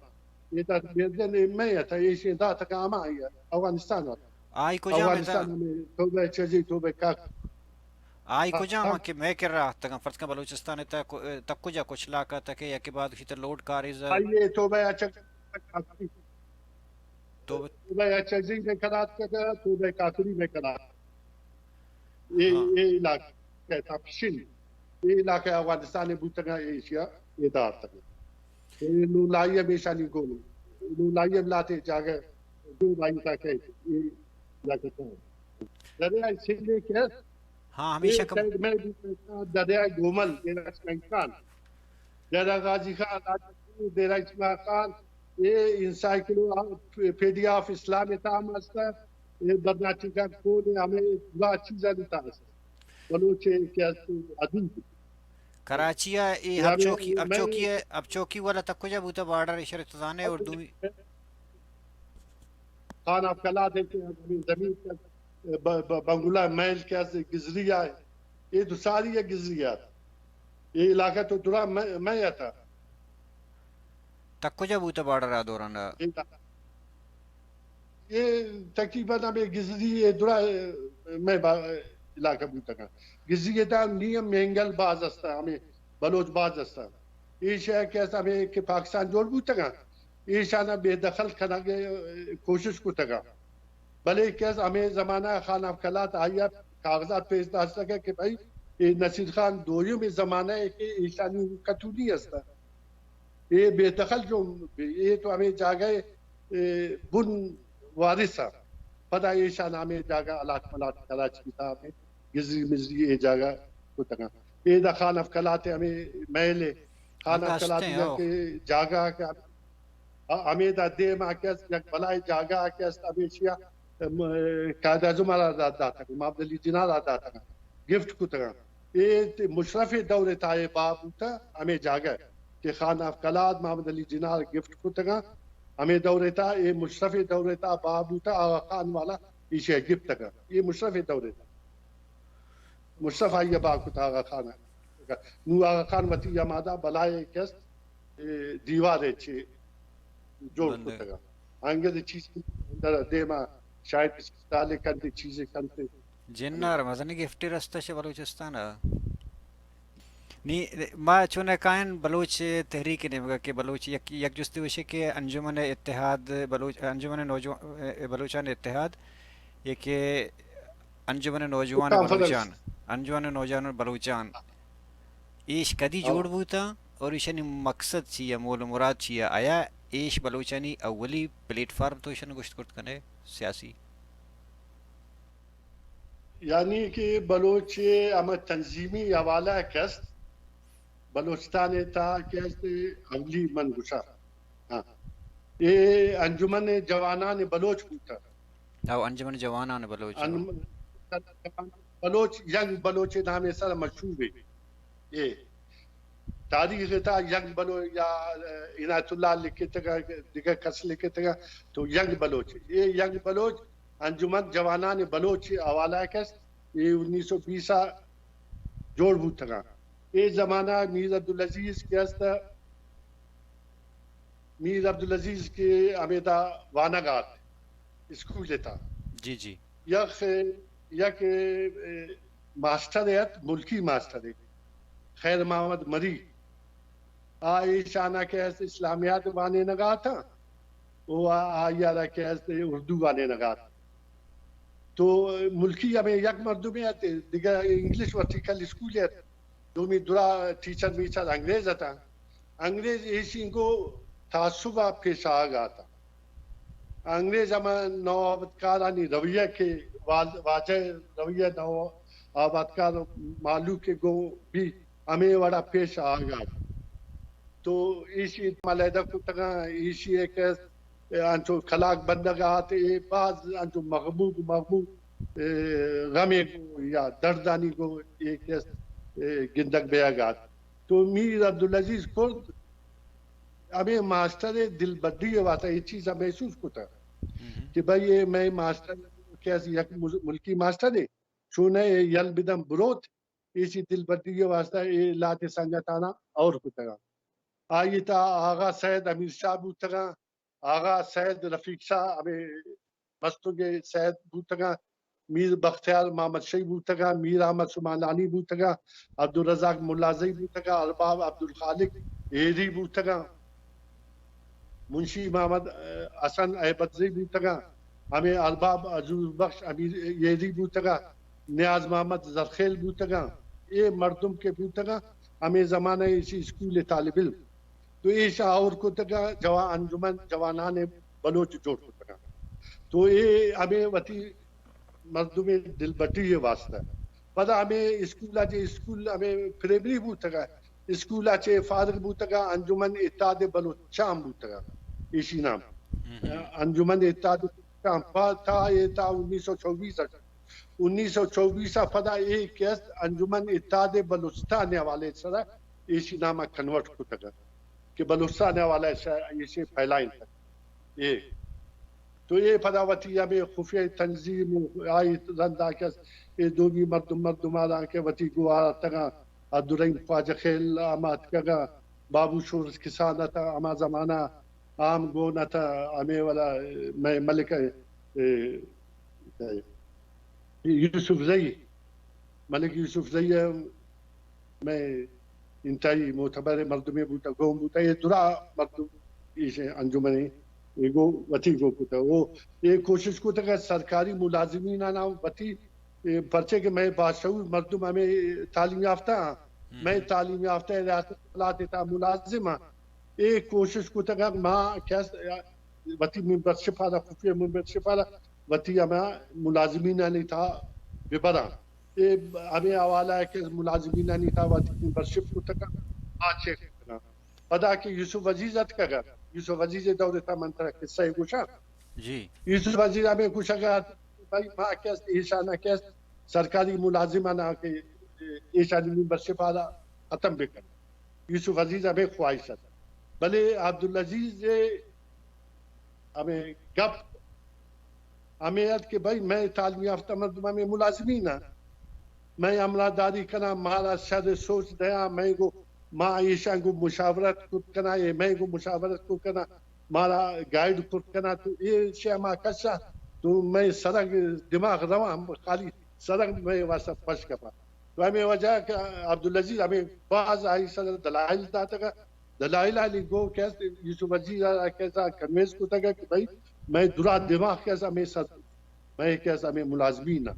اے تا بیرجن اے مئے ات، اے شین دا تک آما آئی افغانستان ات۔ آئی کجام ات؟ افغانستان میں توبہ چجی، توبہ کاک۔ آئی ہاں، کجام ہاں۔ کہ مئے کرا اتگاں؟ فرض کن بلوچستان ء تہ کو-، تک کجا کچلاک ء تک ء یکے بعد گوشیت لوڈ کاریز ء۔ آئی ء توبہ ء چک-، توبہ۔ توبہ ء چکزی میں کلات کتا، توبہ کاکڑی میں کلات۔ اے، ہاں۔ اے علاقہ تپشن، اے علاقہ افغانستان ء بوتگا، ایشیا اے دار تک۔ اے نو لائی ء میشانی گون، نو لائی ء لاتے جاگہ دو لائی تک ہے، اے علاقہ تھا۔ دریائے سندھ کے ہاں، ہمیشہ اے کم۔ سائیڈ میں بھی دریائے گومل، ڈیرہ اسماعیل خان، ڈیرہ غازی خان، ڈیرہ اسماعیل خان، اے انسائیکلو پیڈیا آف اسلام ء تام است، اے برناچی خان کون ہمیں پورا چیز ء تام است۔ بلوچ ء کہ است ادیب۔ کراچی ء اے ہم یعنی چوکی، ہم میں چوکی ء، ہم چوکی والا تک کجا بوتا بارڈر اشرے تو زانے اور دومی خان آف کلات ہے کہ زمین پر ب-، ب-، بنگلہ محل کہ است گزری آئے۔ اے تو ساری ہے گزری آت۔ اے علاقہ تو درا میں، میں آتا۔ تک کجا بوتا بارڈر آ دوران؟ اے اے تقریباً ہمیں گزری اے درا، اے، میں با-، علاقہ بوتگاں۔ گزری اے تا نیم مینگل باز استا، ہمیں بلوچ باز استا۔ اے شہر کہ است ہمیں کہ پاکستان جوڑ بوتگاں، ایشانا بے دخل کنگ، اے، کوشش کتگاں۔ بلے کہ است ہمیں زمانہ خان آف کلات آیا کاغذات پیش داشتگ کہ بھئی، اے نصیر خان دویمی زمانہ ہے کہ ایشانی کتونی استا۔ اے بے دخل جو بی، اے تو ہمے جاگہ، اے، بن وارث ء۔ پدا ایشان ہمے جاگہ الاٹ ملاٹ کراچی تا ہمے گزری مزری اے جاگہ کتگاں۔ اے دا خان آف کلات ہمے محل ہے۔ خان آف کلات کہ جاگہ کہ ہمے دا دیم آ کہ است، یک بلائے جاگہ آ کہ است، ہمیشی ء، ام، قائد اعظم ء را دات-، داتگ، محمد علی جناح را داتگ، گفٹ کتگاں۔ اے ت-، مشرف دور ء تھا اے باب بوتا، ہمے جاگہ کہ خان آف کلات محمد علی جناح گفٹ کتگاں، ہمے دور ء تھا، اے مشرف دور ء تھا باب بوتا، آغا خان والا ایشی ء گپتگاں۔ اے مشرف دور ء تھا۔ مشرف آئی ء باب کتا آغا خان ء۔ نو آغا خان وتی ہمادا بلائے کست، اے، دیوارے چے جوڑ بلے۔ کتگا۔ انگت چیز در دیما شاید اسپتالے کنتے، چیزے کنتے۔ جنار مزنیں گفٹے رستہ چہ بلوچستان ء۔ نی ما چون کائن بلوچ تحریک نیمگا کہ بلوچ یک، یک جستے وشے کہ انجمن اتحاد بلوچ، انجمن نوجوان بلوچان اتحاد، یہ کہ انجمن نوجوان بلوچان، انجمن نوجوان بلوچان، ایش کدی جوڑ بوتا اور ایشانی مقصد چی ہے، مول و مراد چی ہے؟ آیا ایش بلوچانی اولی پلیٹ فارم تو ایشان گوشت کرت کنے سیاسی؟ یعنی کہ بلوچ ہمے تنظیمی حوالہ کہ است، بلوچستان ءِ تہا کہ است، اولی من گوشاں۔ ہاں۔ اے انجمن جوانان بلوچ بوتگ۔ او انجمن جوانان بلوچ۔ ان-، بلوچ، ینگ بلوچ نامے سر مشہور ہے۔ اے تاریخ ءِ تہا ینگ بلوچ یا عنایت اللہ لکھتگ، دگہ کس لکھتگ، تو ینگ بلوچ۔ اے ینگ بلوچ انجمن جوانان بلوچ حوالہ کہ است، اے انیس سو بیس ءَ جوڑ بوتگاں۔ اے زمانہ میر عبدالعزیز کہ است، میر عبدالعزیز کہ ہمیدا وانگ ءَ ات، اسکول ءِ تہا۔ جی، جی۔ یک، یک، اے، ماسٹرے ات، ملکی ماسٹرے، خیر محمد مری۔ آ ایشانا کہ است اسلامیات وانینگ ءَ اتاں، و آ، آئی ءَ را کہ است اردو وانینگ ءَ ات۔ تو ملکی ہمے یک مردمے ات، دگہ انگلش ورٹیکل اسکولے ات۔ دومی درا ٹیچر میچر انگریز اتاں۔ انگریز ایشی گوں تعصب ءَ پیش آہگ ءَ اتاں۔ انگریز ہما نوآبادکارانی رویہ کہ وال-، واجہ رویہ نوآبادکار مہلوک ءِ گوں بی ہمے وڑا پیش آہگ ءَ ات۔ تو ایشی ملیدہ کتگاں، ایشی ءَ کہ انچو کلاگ بندگ ءَ ات، اے باز انچو مغموم، مغموم، اے، غمے گوں یا دردانی گوں اے کہ است، اے، گندگ بیگ ءَ ات۔ تو میر عبدالعزیز کرد ہمے ماسٹر ءِ دلبڈی ءِ واسطہ اے چیز ءَ محسوس کتگ کہ بھئی اے مئے ماسٹر کہ است یک مز-، ملکی ماسٹرے، چونہ اے یل بدن بروت، ایشی دلبڈی ءِ واسطہ اے لہتے سنگتاناں ہئور کتگاں۔ آئی ءِ تہا آغا سید امیر شاہ بوتگاں، آغا سید رفیق شاہ ہمے مستونگ ءِ سید بوتگاں، میر بختیار محمد شہی بوتگاں، میر احمد سمانانی بوتگاں، عبدالرزاق ملازئی بوتگاں، ارباب عبدالخالق ہیری بوتگاں، منشی محمد حسن ایبتزئی بوتگاں، ہمے ارباب حضور بخش امیر ہیری بوتگاں، نیاز محمد زرخیل بوتگاں، اے مردم کہ بوتگاں، ہمے زمانہ ایشی اسکول ءِ طالب علم۔ تو ایشاں ہئور کتگاں جوان، انجمن جوانان بلوچ جوڑ کتگاں۔ تو اے ہمے وتی مردمے دلبڈی ءِ واسطہ۔ پدا ہمے اسکول ءَ چہ، اسکول ہمے پرائمری بوتگ ءَ، اسکول ءَ چہ فارغ بوتگ ءَ انجمن اتحاد بلوچاں بوتگ ءَ، ایشی نام انجمن اتحاد بلوچاں۔ پہ تا اے تا انیس سو چوبیس ءَ، انیس سو چوبیس ءَ پدا اے کہ است انجمن اتحاد بلوچستان ءِ حوالے ءِ سرا ایشی نام ءَ کنورٹ کتگ ءَ کہ بلوچستان ءِ حوالے ءِ سرا ایشی پھیلائینتگ۔ اے تو اے پدا وتی ہمے خفیہ تنظیم و آئی رندا کہ اے دومی مردم، مردم آرا کہ وتی گوارا تگاں، عبدالرحیم خواجہ خیل ہم اتکگاں، بابو شورس کسان ات ہما زمانہ، عام گون ات ہمے ولا مئے ملک، اے، یوسف زئی، ملک یوسف زئی ہم مئے انتہائی معتبر مردمے بوتا، گون بوتا، اے درا مردم ایش انجمن اے گو وتی گو کتا۔ او اے کوشش کتا کہ سرکاری ملازمین آنا وتی، اے پرچے کہ مئے باشعور مردم ہمیں تعلیم یافتہ ہاں، مئے تعلیم یافتہ ریاست اطلاعات تا ملازم ہاں۔ اے کوشش کتا کہ ما کس وتی ممبرشپ آنا، خفیہ ممبرشپ آنا وتی ہما ملازمینانی تہا ببراں۔ اے ہمے حوالہ ء کہ ملازمینانی تہا وتی ممبرشپ کتگ، آ چیک کناں۔ پدا کہ یوسف عزیز اتکگ، یوسف عزیز ء دور ء تہا من ترا قصہ ء گوشاں۔ جی۔ یوسف عزیز ہمے گوشگ ء ات، بھائی ما کہ است، ایشانا کہ است، سرکاری ملازمانا کہ ایشانی ممبرشپ آرا ختم بکن۔ یوسف عزیز ہمے خواہش ات۔ بلے عبدالعزیز ء ہمے گپ ہمے ات کہ بھئی، مئے تعلیم یافتہ مردم ہمے ملازمین آں۔ مئے ہمراہ داری کناں، مارا شر سوچ دیاں، مئے گو، ما ایشاں گو مشاورت کت کناں، اے مئے گو مشاورت کت کناں، مارا گائیڈ کت کناں، تو اے شے ما کشاں، تو مئے سرگ دماغ رواں، خالی سرگ مئے واسطہ پش کپاں۔ تو ہمے وجہ کہ عبدالعزیز ہمے باز آئی سر دلائل داتگ، دلائل آلی گو کہ است یوسف عزیز ءَ کہ است کنوینس کتگ کہ بھئی مئے درا دماغ کہ است ہمے سر، مئے کہ است ہمے ملازمین ءَ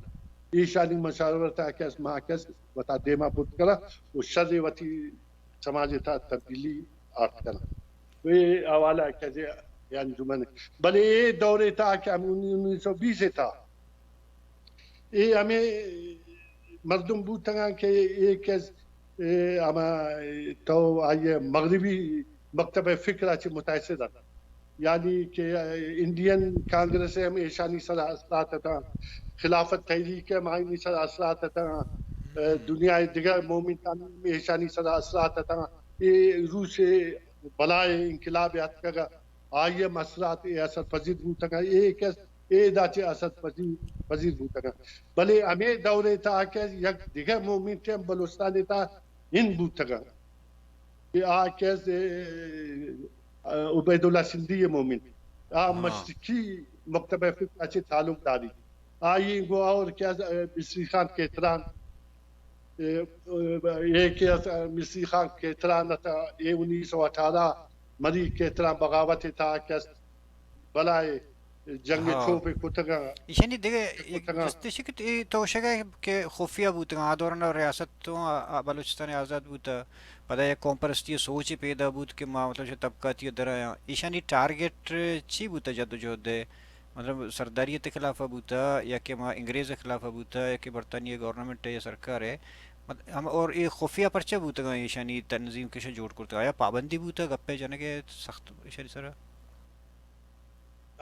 ایشانی مشاورت ءَ کہ است ما کہ است وتا دیما برت کناں و شر وتی سماج ءِ تہا تبدیلی آرت کناں۔ تو اے حوالہ کہ است اے انجمن، بلے اے دور ءِ تہا کہ ہم انیس سو بیس ءِ تہا اے ہمے مردم بوتگاں کہ اے کہ است، اے ہما تو آئی ءِ مغربی مکتب فکر ءَ چہ متاثر انت، یعنی کہ انڈین کانگریس ءِ ہم ایشانی سرا اثرات اتاں، خلافت تحریک ءِ ہم آئینی سرا اثرات اتاں، دنیا ءِ دگہ مومنتانی ہم ایشانی سرا اثرات اتاں، اے روس ءِ بلائیں انقلاب ءَ اتکگ، آئی ءِ ہم اثرات اے اثر پذیر بوتگاں، اے کہ است اے دا چہ اثر پذیر، پذیر بوتگاں۔ بلے ہمے دور ءِ تہا کہ یک دگہ مومنٹ ہم بلوچستان ءِ تہا ہند بوتگاں کہ آ کہ است، اے، عبیداللہ سندھی ءِ مومنٹ، آ مشرقی مکتبہ فکر ءَ چہ تعلق داری۔ آئی گو اور کہ است، اے، مصری خان کھیتران، اے، اے کہ است مصری خان کھیتران ات، اے انیس سو اٹھارہ مری کھیتران بغاوت ءِ تہا کہ است بلائے جنگ چوپ ءَ کتگاں۔ ایشانی دگہ یک جست ایش کہ اے توشگ ءَ کہ خفیہ بوتگاں، آ دوران ریاست تو آ، آ بلوچستان آزاد بوتہ، پدا یک قوم پرستی ءِ سوچے پیدا بوت کہ ما مطلب چہ طبقاتی ءَ درایاں۔ ایشانی ٹارگٹ چی بوتہ جدوجہد ءِ؟ مطلب سرداریت ءِ خلاف ءَ بوتہ یا کہ ما انگریز ءِ خلاف ءَ بوتہ یا کہ برطانیہ گورنمنٹ ءِ یا سرکار ءِ؟ مط-، ہم اور اے خفیہ پرچہ بوتگاں ایشانی تنظیم کہ شہ جوڑ کرتگ؟ آیا پابندی بوتہ گپے جنگ ءِ سخت ایشانی سرا؟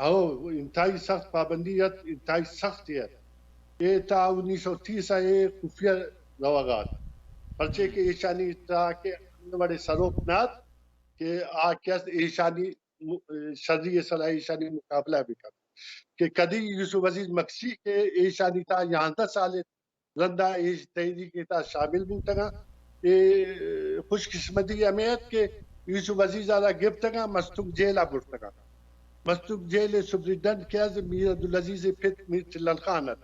او، انتہائی سخت پابندی ات، انتہائی سخت ات۔ اے تا انیس سو تیس ءَ اے خفیہ روگ ءَ ات۔ پرچے کہ ایشانی تہا کہ ہمے وڑیں سروک نہ ات کہ آ کہ است ایشانی م-، شری ءِ سرا ایشانی مقابلہ بہ کنت۔ کہ کدی یوسف عزیز مکسی کہ ایشانی تہا یازدہ سال ات، رندا ایش تحریک ءِ تہا شامل بوتگاں۔ اے خوش قسمتی ہمے ات کہ یوسف عزیز ءَ را گپتگاں، مستونگ جیل ءَ برتگاں۔ مستونگ جیل ءِ سپرنٹنڈنٹ کہ است میر عبدالعزیز ءِ پت میر تلل خان ات۔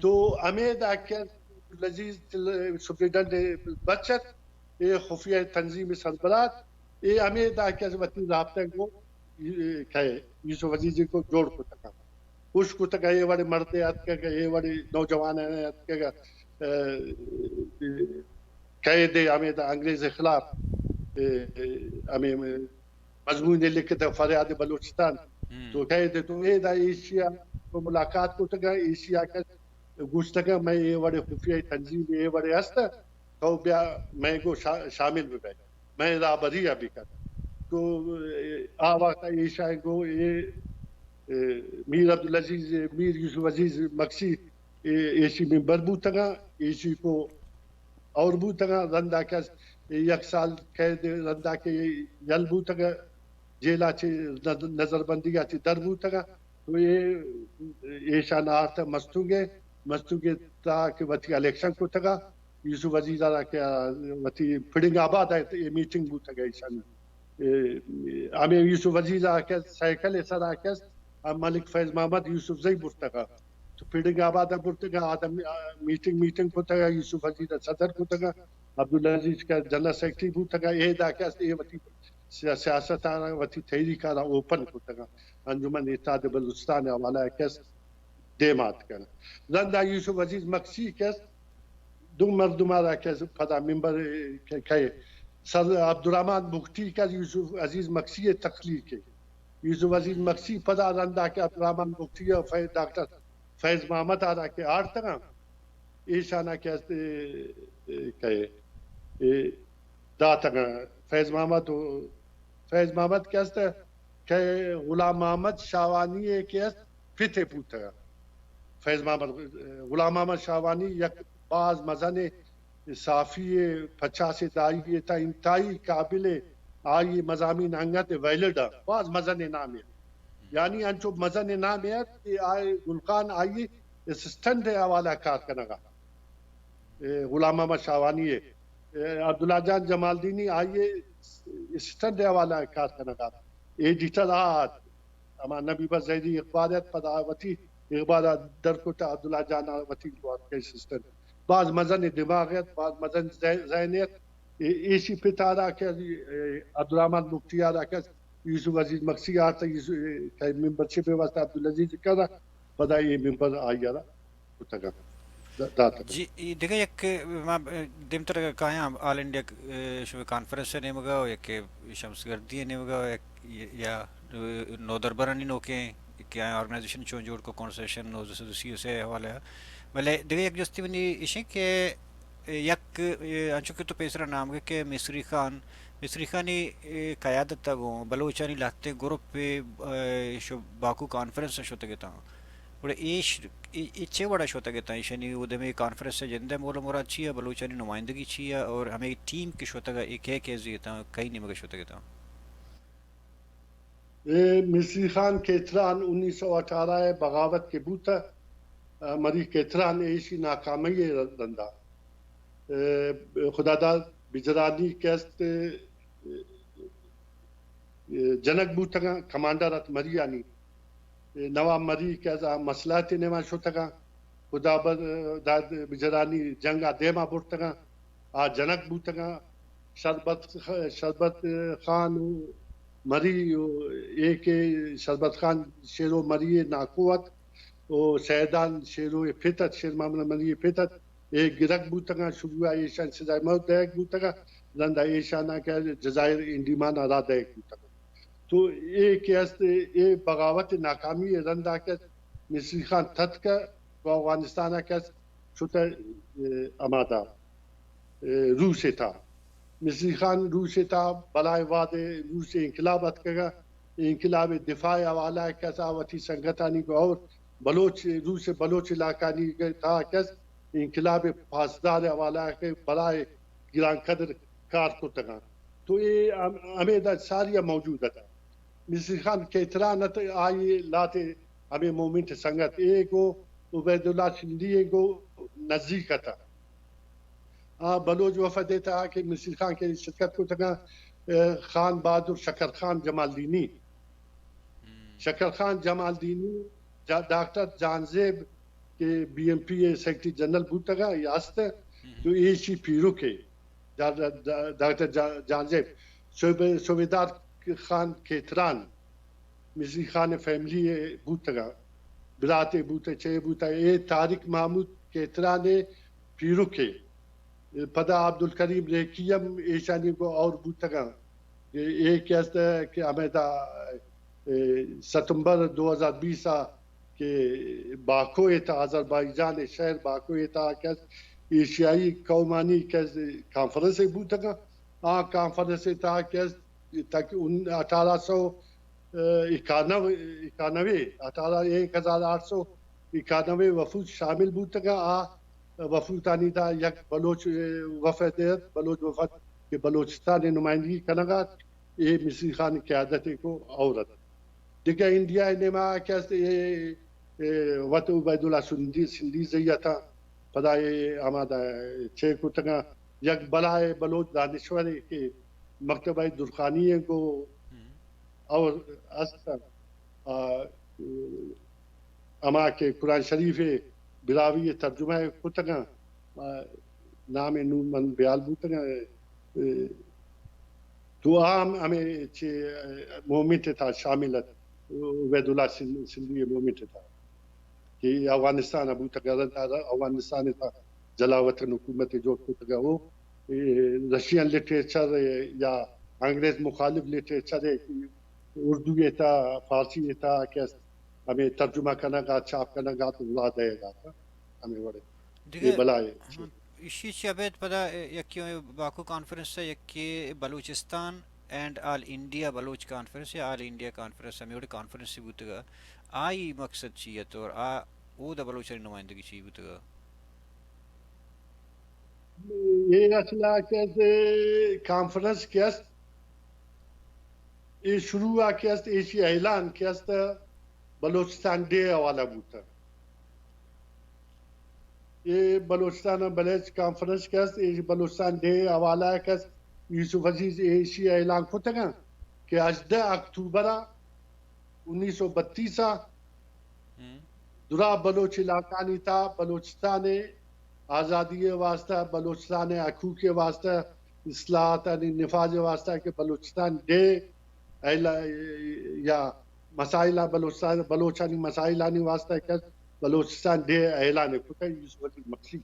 تو ہمے دا کہ عبدالعزیز تل-، سپرنٹنڈنٹ بچ ات، اے خفیہ تنظیم ءِ سربراہ ات، اے ہمے دا کہ است وتی رابطہ گوں، اے، کئے یوسف عزیز ءَ گوں جوڑ کتگاں۔ خوش کتگ، اے وڑیں مردے اتکگ، اے وڑیں نوجوانانے اتکگ، اے، اے، قید ءَ ہمے دا انگریز ءِ خلاف، اے، اے، ہمے مضمون لکھتگ فریاد بلوچستان۔ تو قید ءَ تو اے دا ایشی ءَ تو ملاقات کتگ، ایشی ءَ کہ گوشتگ مئے اے وڑیں خفیہ تنظیم اے وڑیں ہست، تو بیا مئے گوں شا-، شامل بہ بئے، مئے رہبری ءَ بکن۔ تو، اے، آ وقت ءَ ایشاں گوں اے، اے، میر عبدالعزیز، میر یوسف عزیز مکسی، اے، ایشی ممبر بوتگاں، ایشی کو اور بوتگاں، رندا کہ یک سال قید، رندا کہ یل بوتگ، جیل ءَ چہ نظ-، نظر بندی ءَ چہ در بوتگاں۔ تو اے ایشان آرت مستونگ ءَ، مستونگ ءِ تہا کہ وتی الیکشن کتگ ءَ، یوسف عزیز ءَ را کہ وتی پڑنگ آباد ءَ اے میٹنگ بوتگ ءَ ایشانی۔ اے، ہمے یوسف عزیز ءَ کہ سائیکل ءِ سرا کہ است، ملک فیض محمد یوسف زئی برتگ ءَ۔ تو پڑنگ آباد ءَ برتگ ءَ، آدم، آ، میٹنگ، میٹنگ کتگ ءَ، یوسف عزیز ءَ صدر کتگ ءَ، عبدالعزیز کہ جنرل سیکرٹری بوتگ ءَ، اے دا کہ است، اے وتی سیا-، سیاست ءَ را، وتی تحریک ءَ را اوپن کتگ ءَ۔ انجمن اتحاد بلوچستان ءِ حوالہ ءَ کہ است، دیم ءَ اتکگ۔ رندا یوسف عزیز مکسی کہ است، دو مردم ءَ را کہ است پدا ممبر کہ، کہ سر عبدالرحمن بگٹی کہ یوسف عزیز مکسی ءِ تخلیق ءَ۔ یوسف عزیز مکسی پدا رندا کہ عبدالرحمن بگٹی ءَ فیض، ڈاکٹر فیض محمد ءَ را کہ آرتگاں، ایشانا کہ است، اے، اے، کہ، اے، داتگاں۔ فیض محمد و، فیض محمد کہ است کہ غلام محمد شاہوانی ءِ کہ است پت ءِ پوتگ۔ فیض محمد، غلام محمد شاہوانی یک باز مزن صحافی ءِ، پچاس ءِ دہائی ءِ تا انتہائی قابل، آئی مضامین انگت ویلڈ ءَ، باز مزن نامے۔ یعنی انچو مزن نامے ات کہ آئی گل خان آئی اسسٹنٹ ءِ حوالہ کار کنگا۔ اے، غلام محمد شاہوانی ءِ، اے، عبداللہ جان جمالدینی آئی ءِ اسسٹنٹ ءِ حوالہ کار کنگ ءَ ات۔ ایڈیٹر آ ات، ہما نبی بخش زہیری اخبار ات، پدا وتی اخبار ءَ در کت، عبداللہ جان ءَ وتی گوات کے اسسٹنٹ۔ باز مزن دماغ ات، باز مزن ذہ-، ذہن ات۔ اے-، ایشی پت ءَ را کہ، اے، عبدالرحمن بگٹی ءَ را کہ یوسف عزیز مگسی آرت، یوسف، اے، کہ ممبرشپ ءِ واسطہ عبدالعزیز کرا، پدا اے ممبر آئی ءَ را کتگ ات، د-، داتگ ات۔ جی، اے دگہ یک، ما دیمتر کایاں آل انڈیا، اے، شمئے کانفرنس ءِ نیمگ ءَ، یک شمس گردی ءِ نیمگ ءَ، یک یا، اے، نودربرانی نوکیں کہ آیاں آرگنائزیشن چون جوڑ کو، کانسٹیٹیوشن نوزدہ سد و سی و سے ءِ حوالہ ءَ۔ بلے دگہ یک جستے منی ایش انت کہ یک، اے، انچو کہ تو پیسرا نام گے کہ مصری خان، مصری خان ءِ، اے، قیادت ءَ گوں بلوچانی لہتیں گروپ ءَ، اے، شو باکو کانفرنس ءَ شتگ اتاں۔ گڑا ایش، اے، اے چے وڑا شتگ اتاں؟ ایشانی اودمی کانفرنس ءِ جند ءِ مول ءُ مراد چی ءَ؟ بلوچانی نمائندگی چی ءَ؟ اور ہمے ٹیم کہ شتگ ءَ، اے کئے کئے اتاں؟ کئی نیمگ ءَ شتگ اتاں؟ اے مصری خان کھیتران انیس سو اٹھارہ ءِ بغاوت کہ بوت، آ، مری کھیتران ایشی ناکامی ءِ رندا۔ اے خداداد بجرانی کہ است، اے، اے، جنک بوتگاں، کمانڈر ات مریانی۔ اے نواب مری کہ از آ مصلحت ءِ نیما شتگاں، خداداد بجرانی جنگ ءَ دیما برتگاں، آ جنک بوتگاں۔ شربت خ-، شربت خان و مری و اے کہ شربت خان شیرو مری ءِ ناکو ات و سیدان شیرو ءِ پت ات، شیر محمد مری ءِ پت ات، اے گرگ بوتگاں، شروع ءَ ایشان سزائے موت دئیگ بوتگاں، رندا ایشاناں کہ جزائر انڈیمان ءَ را دئیگ بوتگاں۔ تو اے کہ است، اے بغاوت ءِ ناکامی ءِ رندا کہ مصری خان تتک و افغانستان ءَ کہ است شتہ، اے، ہمادا، اے، روس ءِ تھا۔ مصری خان روس ءِ تھا، بلائے وہد ءَ روس ءِ انقلاب اتکگا، انقلاب ءِ دفاع ءِ حوالہ ءَ کہ است آ وتی سنگتانی گوں اور بلوچ، روس ءِ بلوچ علاقانی تھا کہ است انقلاب ءِ پاسدار ءِ حوالہ ءَ کہ بلائے گران قدر کار کتگاں۔ تو اے ہم-، ہمے دا ساری ءَ موجود اتاں۔ مصری خان کھیتران ات، آئی لہتے ہمے مومنٹ ءِ سنگت اے گوں عبید اللہ سندھی ءِ گوں نزیک اتاں۔ آ بلوچ وفد ءِ تہا کہ مصری خان کہ شرکت کتگاں، اے، خان بہادر شکر خان جمالدینی۔ شکر خان جمالدینی، جا-، ڈاکٹر جہانزیب کہ بی ایم پی ءِ سیکرٹری جنرل بوتگا یا است، تو ایشی پیرک ءَ، جا-، جا-، ڈاکٹر جا-، جہانزیب، صوبے-، صوبیدار خان کھیتران، مصری خان ءِ فیملی ءَ بوتگاں، براتے بوتہ، چے بوتہ، اے طارق محمود کھیتران ءِ پیرک ءَ۔ پدا عبدالکریم ریکی ہم ایشانی گوں اور بوتگاں۔ اے، اے کہ است کہ ہمیدا، اے، ستمبر دو ہزار بیس ءَ کہ باکو ءِ تہا، آذربائیجان ءِ شہر باکو ءِ تہا کہ است ایشیائی قومانی کہ است کانفرنس ءَ بوتگاں۔ آ کانفرنس ءِ تہا کہ است تک ان-، اٹھارہ سو اکانوے، اکانوے، اٹھارہ، ایک ہزار آٹھ سو اکانوے وفود شامل بوتگاں۔ آ وفودانی تہا یک بلوچ، اے، وفد ات، بلوچ وفد کہ بلوچستان ءِ نمائندگی کنگ ءَ ات، اے مصری خان ءِ قیادت ءَ کو اور ات۔ دگہ انڈیا ءِ نیما کہ است، اے، اے، وت عبید اللہ سندھی، سندھی زئی اتاں، پدا اے ہمادا چے کتگاں، یک بلائے بلوچ دانشورے کہ مکتبہ درخانی ءَ گوں اور است، آ، ہما کہ قرآن شریف ءَ براہوئی ءَ ترجمہ کتگاں، آ، نام ءَ نوں من بیال بوتگاں، اے، تو آ ہم ہمے چہ، اے، موومنٹ ءِ تہا شامل ات، عبید اللہ سن-، سندھی ءِ موومنٹ ءِ تہا کہ افغانستان ءَ بوتگ، افغانستان ءِ تہا جلا وطن حکومت ءَ جوڑ کتگ ءُ، اے، رشین لٹریچر یا انگریز مخالف لٹریچر ءَ اردو ءِ تہا، فارسی ءِ تہا کہ است، ہمے ترجمہ کنگ ءَ، چھاپ کنگ ءَ تو راہ دئیگ ءَ، ہمے وڑ ءَ۔ دگہ اے بلائے۔ ہم، ایشی چہ ابید پدا یکے باکو کانفرنس ءَ، یکے Balochistan and all India Baloch conference یا آل انڈیا کانفرنس، ہمے وڑیں کانفرنس بوتگ ءَ۔ آئی مقصد چی ات اور آ اودا بلوچانی نمائندگی چی بوتگ ءَ؟ اے اصل ءَ کہ است کانفرنس کہ است، اے شروع ءَ کہ است، ایشی اعلان کہ است بلوچستان ڈے ءِ حوالہ بوتگ۔ اے بلوچستان بلوچ کانفرنس کہ است، اے بلوچستان ڈے ءِ حوالہ کہ است، یوسف عزیز ایشی اعلان کتگ کہ ہژدہ اکتوبر ءَ انیس سو بتیس ءَ درا بلوچ علاقانی تہا بلوچستان ءِ آزادی ءِ واستہ، بلوچستان ءِ حقوق ءِ واستہ، اصلاحاتانی نفاذ ءِ واستہ کہ بلوچستان ڈے اعلا-، یا مسائل بلوچستان، بلوچانی مسائلانی واستہ کہ بلوچستان ڈے اعلان کتہ یوسف عزیز مکسی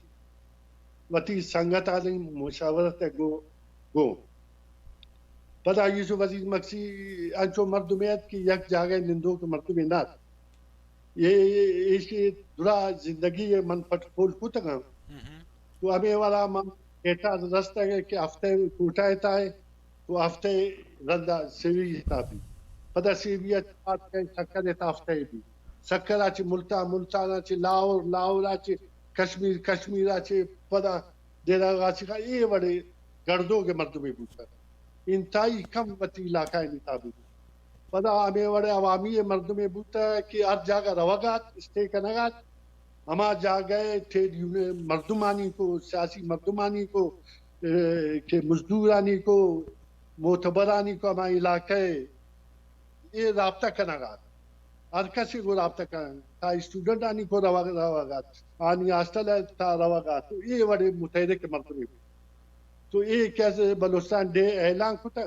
وتی سنگتانی مشاورت ءَ گوں، گوں۔ پدا یوسف عزیز مکسی انچو مردمے ات کہ یک جاگہ نندوک مردمے نہ ات۔ اے، اے، ایشی درا زندگی ءَ من پٹ پول کتگاں۔ تو ہمے وڑا من ڈیٹا رستگ کہ ہفتہ کوٹہ ءِ تہا ءَ، تو ہفتہ رندا سیوی ءِ تہا بی۔ پدا سیوی ءَ چہ بعد کئے سکر ءِ تہا ہفتہ بی۔ سکر ءَ چہ ملتان، ملتان ءَ چہ لاہور، لاہور ءَ چہ کشمیر، کشمیر ءَ چہ پدا ڈیرہ غازی خان، اے وڑے گردوک ءِ مردمے بوتگ۔ انتہائی کم وتی علاقہ ءِ تہا بوتگ۔ پدا ہمے وڑے عوامی مردمے بوتگ کہ ہر جاگہ روگ ءَ ات، اسٹے کنگ ءَ ات، ہما جاگہ ءِ ٹریڈ یونین مردمانی کو، سیاسی مردمانی کو، اے، کہ مزدورانی کو، معتبرانی کو، ہما علاقہ ءِ اے رابطہ کنگ ءَ ات۔ ہر کسی گوں رابطہ کنگ، تا اسٹوڈنٹانی کو روگ، روگ ءَ ات، آنی ہاسٹل ءِ تہا روگ ءَ ات، تو اے وڑے متحرک مردمے بوت۔ تو اے کہ از بلوچستان ڈے اعلان کتہ،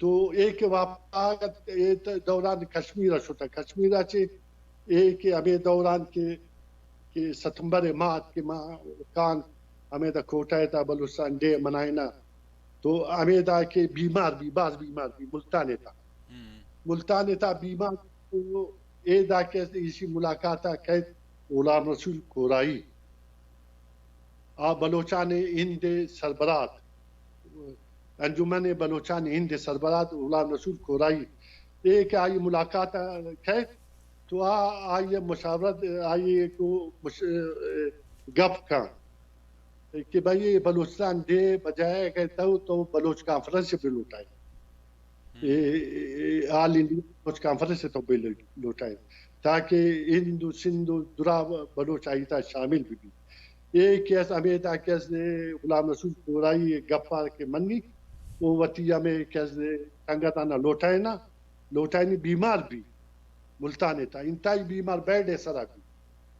تو اے کہ واپس آتک، اے ت-، دوران کشمیر ءَ شتہ۔ کشمیر ءَ چہ اے کہ ہمے دوران کہ، کہ ستمبر ءِ ماہ ات کہ ما کان ہمیدا کوٹہ ءِ تہا بلوچستان ڈے منائیناں۔ تو ہمیدا کہ بیمار بی، باز بیمار بی، ملتان ءِ تہا۔ ملتان ءِ تہا بیمار بی، تو اے دا کہ ایشی ملاقات ءَ کئیت غلام رسول کورائی۔ آ بلوچان ہند ءِ سربراہ ات، انجمن بلوچان ہند ءِ سربراہ ات غلام رسول کورائی۔ اے کہ آئی ملاقات ءَ کئیت، تو آ، آئی مشاورت، آئی کو مش-، گپ کن کہ بھئی، اے بلوچستان ڈے بجائے کہ تو، تو بلوچ کانفرنس بہ لوٹائے۔ اے، اے، آل انڈیا بلوچ کانفرنس تو بہ لوٹائے، تاکہ ہند و سندھ و درا بلوچ آئی تہا شامل بہ بی۔ اے کہ است ہمے تہا کہ است غلام رسول کورائی گپا کہ منی، او وتی ہمے کہ است سنگتانا لوٹائینا، لوٹائینی، بیمار بی، ملتان ءِ تہا انتہائی بیمار، بیڈ ءِ سرا بی۔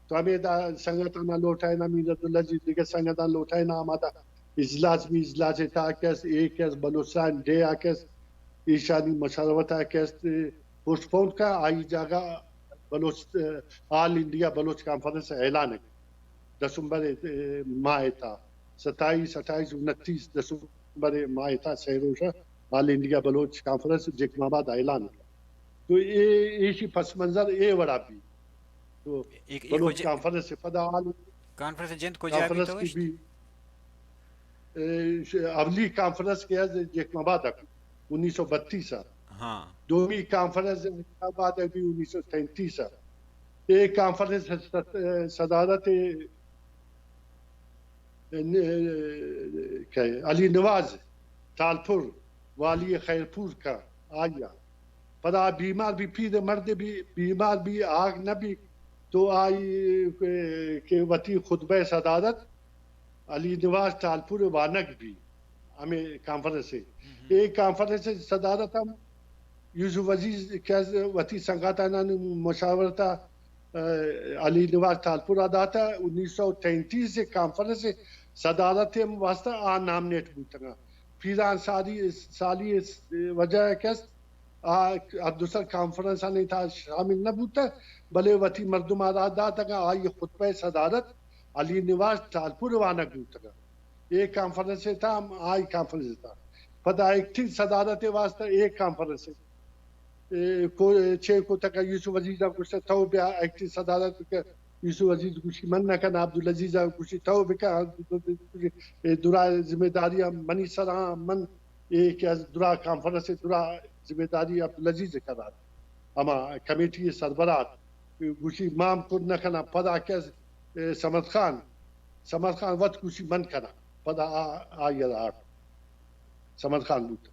تو ہمے دا سنگتانا لوٹائینا، میر عبدالعزیز دگہ سنگتانا لوٹائینا، ہما دا اجلاس بی، اجلاس ءِ تہا کہ است، اے کہ است بلوچستان ڈے آ کہ است، ایشانی مشاورت آ کہ است، پوسٹ پون کا، آئی جاگہ بلوچ، آل انڈیا بلوچ کانفرنس اعلان ہے دسمبر ءِ ماہ ءِ تہا، ستائیس، اٹھائیس، انتیس دسمبر ءِ ماہ ءِ تہا سہ روچ ءَ آل انڈیا بلوچ کانفرنس جیکب آباد ءَ اعلان کت۔ تو اے، ایشی پس منظر اے وڑا بی۔ تو اے، اے بلوچ کجا-، کانفرنس ءِ پدا آل کانفرنس جند کجا کانفرنس بیتگ کی گوشت؟ بی، اے، ش-، اولی کانفرنس کہ از جیکب آباد ءَ انیس سو بتیس ءَ۔ ہاں۔ دومی کانفرنس حیدرآباد ءَ بی انیس سو تینتیس ءَ۔ اے کانفرنس ءِ صد-، صدارت ءَ کئے؟ علی نواز ٹالپور، والی خیرپور کا آیا۔ پدا بیمار بی، پیر مرد بی، بیمار بی، آگ نہ بی، تو آئی کہ، کہ وتی خطبہ صدارت علی نواز ٹالپور وانگ بی ہمے کانفرنس ءَ۔ اے کانفرنس ءِ صدارت ہم یوسف عزیز کہ از وتی سنگتانانی مشاورت ءَ، اے، علی نواز ٹالپور ءَ داتہ۔ انیس سو تینتیس ءِ کانفرنس ءِ صدارت ءِ واسطہ آ نامنیٹ بوتگاں۔ پیران سالی، سالی ءِ وجہ ءَ کہ است، آ ہر دو سر کانفرنس آنی تہا شامل نہ بوتہ، بلے وتی مردم ءَ را داتگاں۔ آئی خطبہ صدارت علی نواز ٹالپور وانگ بوتگاں۔ اے کانفرنس ءِ تہا ہم آئی کانفرنس ءِ تہا۔ پدا ایکٹنگ صدارت ءِ واسطہ اے کانفرنس ءَ، اے، کو-، چے کتگ، یوسف عزیز ءَ گوشت تو بیا ایکٹنگ صدارت بکن۔ یوسف عزیز گوشی من نہ کناں، عبدالعزیز ءَ گوشی تو بکن۔ اے درا ذمہ داری منی سرا، من اے کہ از درا کانفرنس ءِ درا ذمہ داری عبدالعزیز ءِ کرا، ہما کمیٹی ءِ سربراہ ات۔ گوشی ما ہم کت نہ کناں۔ پدا کہ از، اے، صمد خان، صمد خان وت گوشی من کناں۔ پدا آ، آئی ءَ آرت۔ صمد خان بوت۔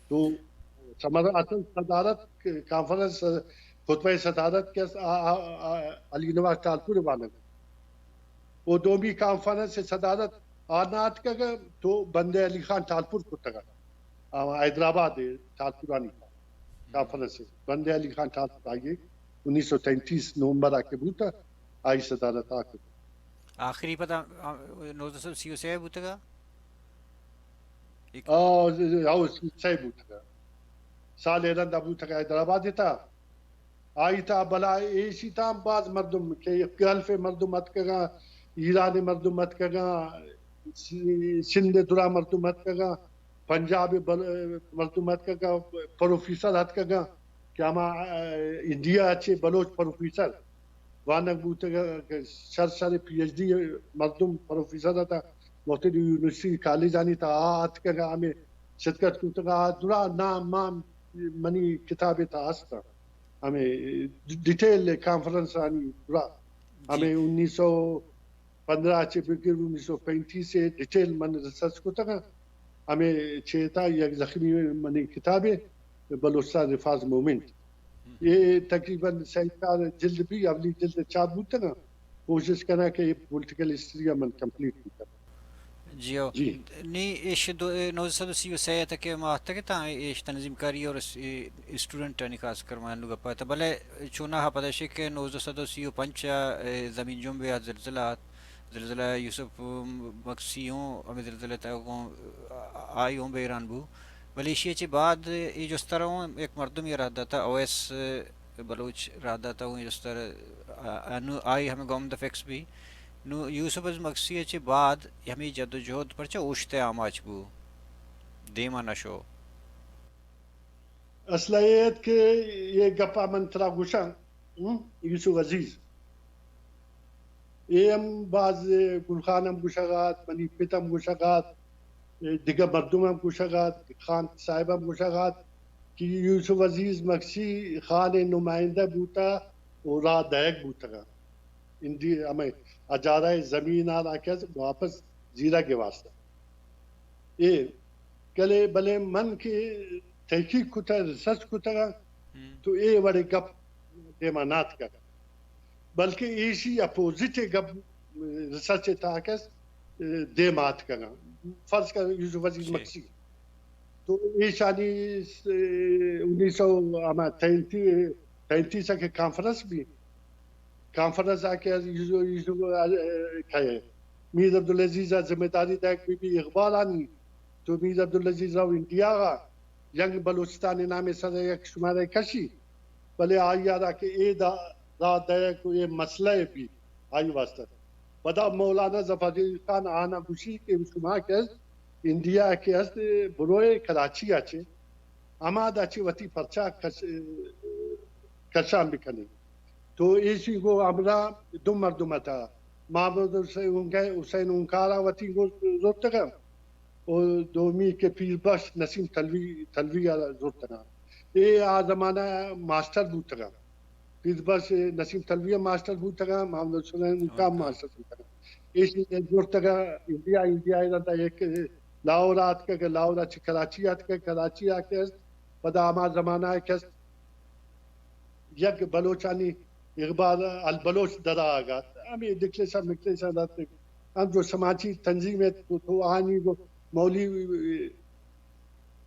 تو صمد اصل صدارت کانفرنس، خطبہ صدارت کہ است، آ، آ، آ، علی نواز ٹالپور وانگ۔ و دومی کانفرنس صدارت آ نہ اتکگ تو بندے علی خان ٹالپور کتگ۔ آ حیدرآباد ءِ ٹالپورانی کانفرنس، بندے علی خان ٹالپور آئی انیس سو تینتیس نومبر ءَ کہ بوت، آئی صدارت آ کت۔ آخری پدا، آ، نوزدہ سد سی و سے بوتگا؟ ایک آ، او، سی و سے بوتگا۔ سال ایران دا بوتگا حیدرآباد تا۔ آئی تا بلا ایشی تا باز مردم کہ گلف مردم اتکگا، ایران مردم اتکگا، س-، سندھ درا مردم اتکگا، پنجاب بل-، مردم اتکگا، پروفیسر اتکگا کہ ہما، آ، انڈیا چے بلوچ پروفیسر وانگ بوتگ کہ شر شر پی ایچ ڈی مردم پروفیسر ات، مختلف یونیورسٹی کالجانی تا آ اتکگ، ہمے شرکت کتگ، آ درا نام مام منی کتابے تا ہست، ہمے ڈیٹیل کانفرنس آنی درا، جی۔ ہمے انیس سو پندرہ چہ بگر انیس سو پینتیس ء ڈیٹیل من ریسرچ کتگ۔ ہمے چیتا یک زخمی منی کتابے بلوچستان ریفارمز موومنٹ۔ اے تقریباً سئے چار جلد بی، اولی جلد چاپ بوتگ۔ کوشش کناں کہ اے پولیٹیکل ہسٹری ء من کمپلیٹ بکناں۔ جی ہو۔ جی۔ نی ایش دو، نوزدہ سد و سی و سے ء تک ما اتکگ اتاں، ایش تنظیم کاری اور اس-، اے اسٹوڈنٹ آنی خاص کر ما انو گپ ات۔ بلے چوناہا پدا شے کہ نوزدہ سد و سی و پنچ ء، اے زمین جنبے ء زلزلہ ات، زلزلہ یوسف مکسی ہوں ہمیں زلزلہ تہ گوں آئی ہوں بیران بو۔ بلے ایشی چہ بعد اے جستر ہوں یک مردم یہ رہ داتا، اویس بلوچ رہ داتا ہوں یہ جستر، آ-، انو آئی ہمیں گوم دفیکس بی۔ نو یوسف از مکسی چہ بعد ہمیں جد و جہد پرچہ اوشتے آماچ بو، دیما نشو۔ اصل اے ات کہ یہ گپا من ترا گوشاں، ہم، یوسف عزیز۔ اے ہم باز گل خان ہم گوشگ ات، منی پت ہم گوشگ ات، اے دگہ مردم ہم گوشگ ات، خان صاحب ہم گوشگ ات کہ یوسف عزیز مگسی خان ء نمائندہ بوتا و راہ دئیگ بوتگا۔ اندی ہمے ہزارہ زمین آ را کہ واپس زیرگ ء واسطہ۔ اے کلے بلے من کہ تحقیق کتہ، ریسرچ کتگا، ہم۔ تو اے وڑے گپ دیما ناتکگ۔ بلکہ ایشی اپوزٹ گپ ریسرچ تاکس دیما اتکگا۔ فرض کر یوسف عزیز جی۔ مکسی۔ تو ایشانی س-، انیس سو ہما تینتی-، تینتیس کے کانفرنس بی۔ کانفرنس آ کہ از یوسف، یوسف، اے، کئے میر عبدالعزیز ء ذمہ داری دئیگ بی بی اخبارانی، تو میر عبدالعزیز رو انڈیا غا، ینگ بلوچستان نام سر یک شمارہ کشی، بلے آئی ء را کہ اے دا، را دئیگ و اے مسئلہ بی آئی واسطہ۔ پدا مولانا ظفر علی خان آنا گوشی کہ شما کہ است انڈیا کہ است بروئے کراچی ء چے ہما دا چے وتی پرچا کش-، کشان بکنی۔ تو ایشی گو ہمراہ دو مردم اتاں۔ محمد حسین اونکا-، حسین اونکارا وتی گو زرتگا۔ و دومی کہ پیر بخش نسیم تلوی، تلوی آ زرتگا۔ اے آ زمانہ ماسٹر بوتگا۔ پیر بخش نسیم تلوی ماسٹر بوتگا، محمد حسین اونکا ماسٹر بوتگا۔ ایشی زرتگا انڈیا، انڈیا ایرا تا یک لاہور آتکا کہ لاہور چہ کراچی آتکا، کراچی آ کہ است، پدا ہما زمانہ کہ است، یک بلوچانی اخبار البلوچ درا آگات۔ ہمیں ڈکلیشن مکلیشن رات۔ ہم جو سماجی تنظیم ہے تو، تو آنی کو مولوی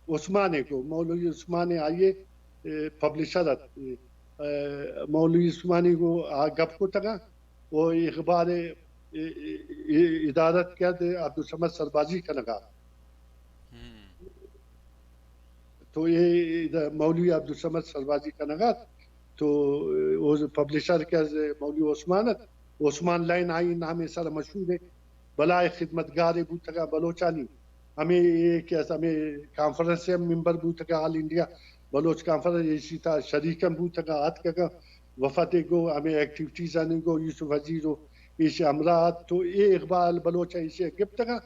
عثمان کو، مولوی عثمان آئیے، اے، پبلشر ات۔ اے، مولوی عثمانی کو آ گپ کو تگا، وہ اخبار، اے، اے، اے، ادارت کرد عبدالصمد سربازی کنگا۔ ہم۔ تو اے ادا مولوی عبدالصمد سربازی کنگ ات، تو او پبلشر کہ از مولوی عثمان ات، عثمان لائن آئی نام سر مشہور ہے، بلائے خدمتگار بوتگا بلوچانی۔ ہمیں اے کہ از ہمیں کانفرنس ہم ممبر بوتگا، آل انڈیا بلوچ کانفرنس، ایشی تا شریک ہم بوتگا، آتکگا وفد گو ہمیں ایکٹیویٹیز آنی گو یوسف عزیز و ایشی ہمراہ ات، تو اے اخبار بلوچ ایشی گپتگا۔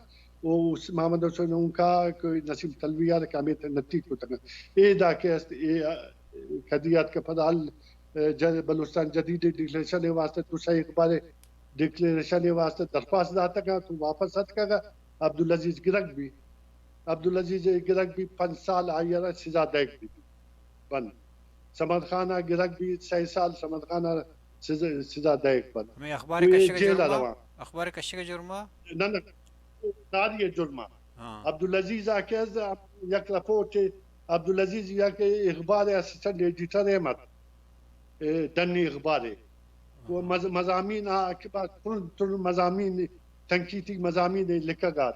و اس-، محمد حسین اونکا کہ نسیم تلوی آر کہ ہمیں نتی کتگ۔ اے دا کہ است، اے، آ، کدی آت کہ پدا حال، اے، ج-، بلوچستان جدید ڈکلیریشن واسطہ، دو سہ اخبار ڈکلیریشن واسطہ درخواست داتگا، تو واپس اتکگا، عبدالعزیز گرگ بی۔ عبدالعزیز گرگ بی پنچ سال آئی را سزا دیگ بی۔ بند۔ صمد خان ء گرگ بیت، سئے سال صمد خان ء سزا، سزا دئیگ بنت۔ ہمے اخبار تو اے کشگ ء جیل ء جرم ء؟ روان۔ اخبار کشگ ء جرم ء؟ نہ، نہ، ساری ء جرم ء۔ ہاں۔ عبدالعزیز آکز یک رپورٹ، عبدالعزیز یک اخبار ء اسسٹنٹ ایڈیٹر ء مت، اے، ڈنی اخبار ء۔ و مز-، مضامین آ کہ باز ترند ترند مضامین، تنقیدی مضامین لکھگ ات۔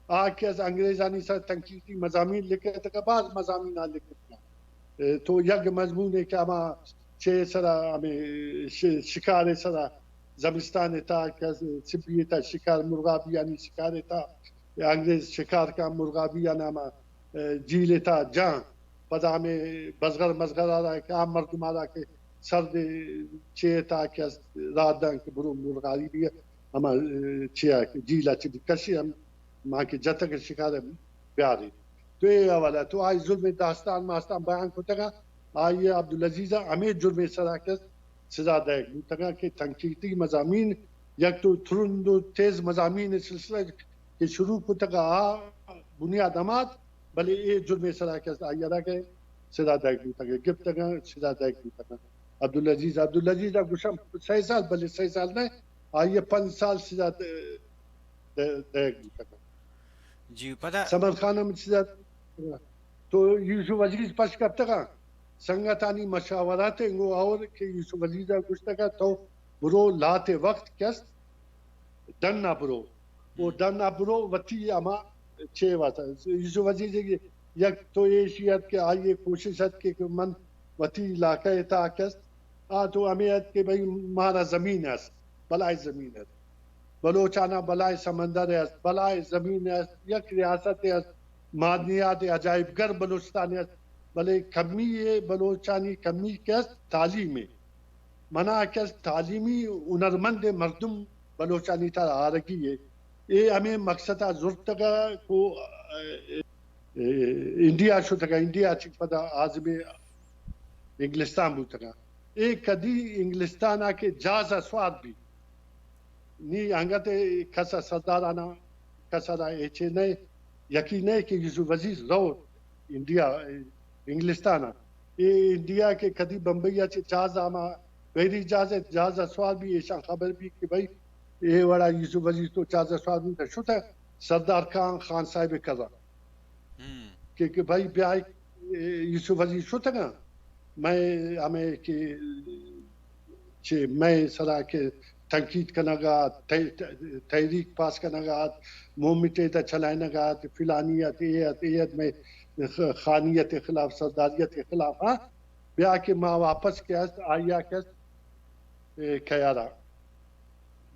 آ کہ از انگریزانی سر تنقیدی مضامین لکھتگ، باز مضامین آ لکھتگ۔ اے، تو یک مضمونے کہ ہما چے سرا ہمیں ش-، شکار سرا زمستان تا کہ سبی تا شکار، مرغابیانی شکار تا انگریز شکار کا مرغابیان ہما، اے، جیل تا جان۔ پدا ہمیں بزگر مزگر آ را کہ آ مردم آ را کہ سرد چے تا کہ است را دن کہ برو مرغابی ہما، اے، چیا کہ جیلا چی کشی ہم ما کہ جتگ شکار بیاری۔ تو اے حوالہ تو آئی ظلم داستان ماستان بیان کتگا، آئی عبدالعزیز ہمیں جرم سرا کہ سزا دئیگ بوتگا کہ تنقیدی مضامین یک تو ترند و تیز مضامین سلسلہ کہ شروع کتگا آ بنیاد ہمات، بلے اے جرم سرا کہ آئی را کہ سزا دئیگ بوتگا، گپتگا سزا دئیگ بوتگا۔ عبدالعزیز، عبدالعزیز ء گوشم سئے سال، بلے سئے سال نہ، آئی ء پنچ سال سزا دئیگ بوتگ۔ جی، پدا سمر خان ہم سزا، تو یوسف عزیز پش کپتگاں، سنگتانی مشاورت انگو اور کہ یوسف عزیز ء گوشتگ تو برو لاتے وقت کست ڈن ء برو۔ او ڈن ء برو وتی ہما چے واسطہ یوسف عزیز ء یک تو ایشی ات کہ آئی ء کوشش ات کہ کہ من وتی علاقہ ء تاک است۔ آ تو ہمے ات کہ بھئی مارا زمین است، بلائے زمین است۔ بلوچانا بلائے سمندر است، بلائے زمین است، یک ریاست است، معدنیات عجائب گھر بلوچستان است، بلے کمی ء بلوچانی کمی کہ است تعلیم ء۔ منا کہ از تعلیمی ہنرمند مردم بلوچانی تہا آرگی ء۔ اے ہمے مقصد ء زرتگ ء کو، ء، ء، انڈیا شتگ ء، انڈیا چہ پدا عازم انگلستان بوتگ ء۔ اے کدی انگلستان ء کہ جہاز ء سوار بیت، نی انگت کس ء سردارانا کس ء را اے چے نئے، یقین نئے کہ یوسف عزیز رو انڈیا، انگلستان ء۔ اے انڈیا کہ کدی بمبئی ء چہ جہاز ء ہما بحری جہاز ء، جہاز ء سوار بی، ایشاں خبر بی کہ بھئی اے وڑا یوسف عزیز تو جہاز ء سوار بی، شت ء سردار خان، خان صاحب ء کرا کہ، کہ بھئی بیا، اے، یوسف عزیز شتگاں، مئے ہمے کہ چہ مئے سرا کہ تنقید کنگ ء ات، تح-، تح-، تحریک پاس کنگ ء ات، مومنٹ ء چلائینگ ء ات، فلانی ات، اے ات، اے ات، مئے خ-، خانیت ء خلاف، سرداریت ء خلاف، ہاں، بیا کہ ما واپس کہ است، آئی ء کہ است، اے، کیارا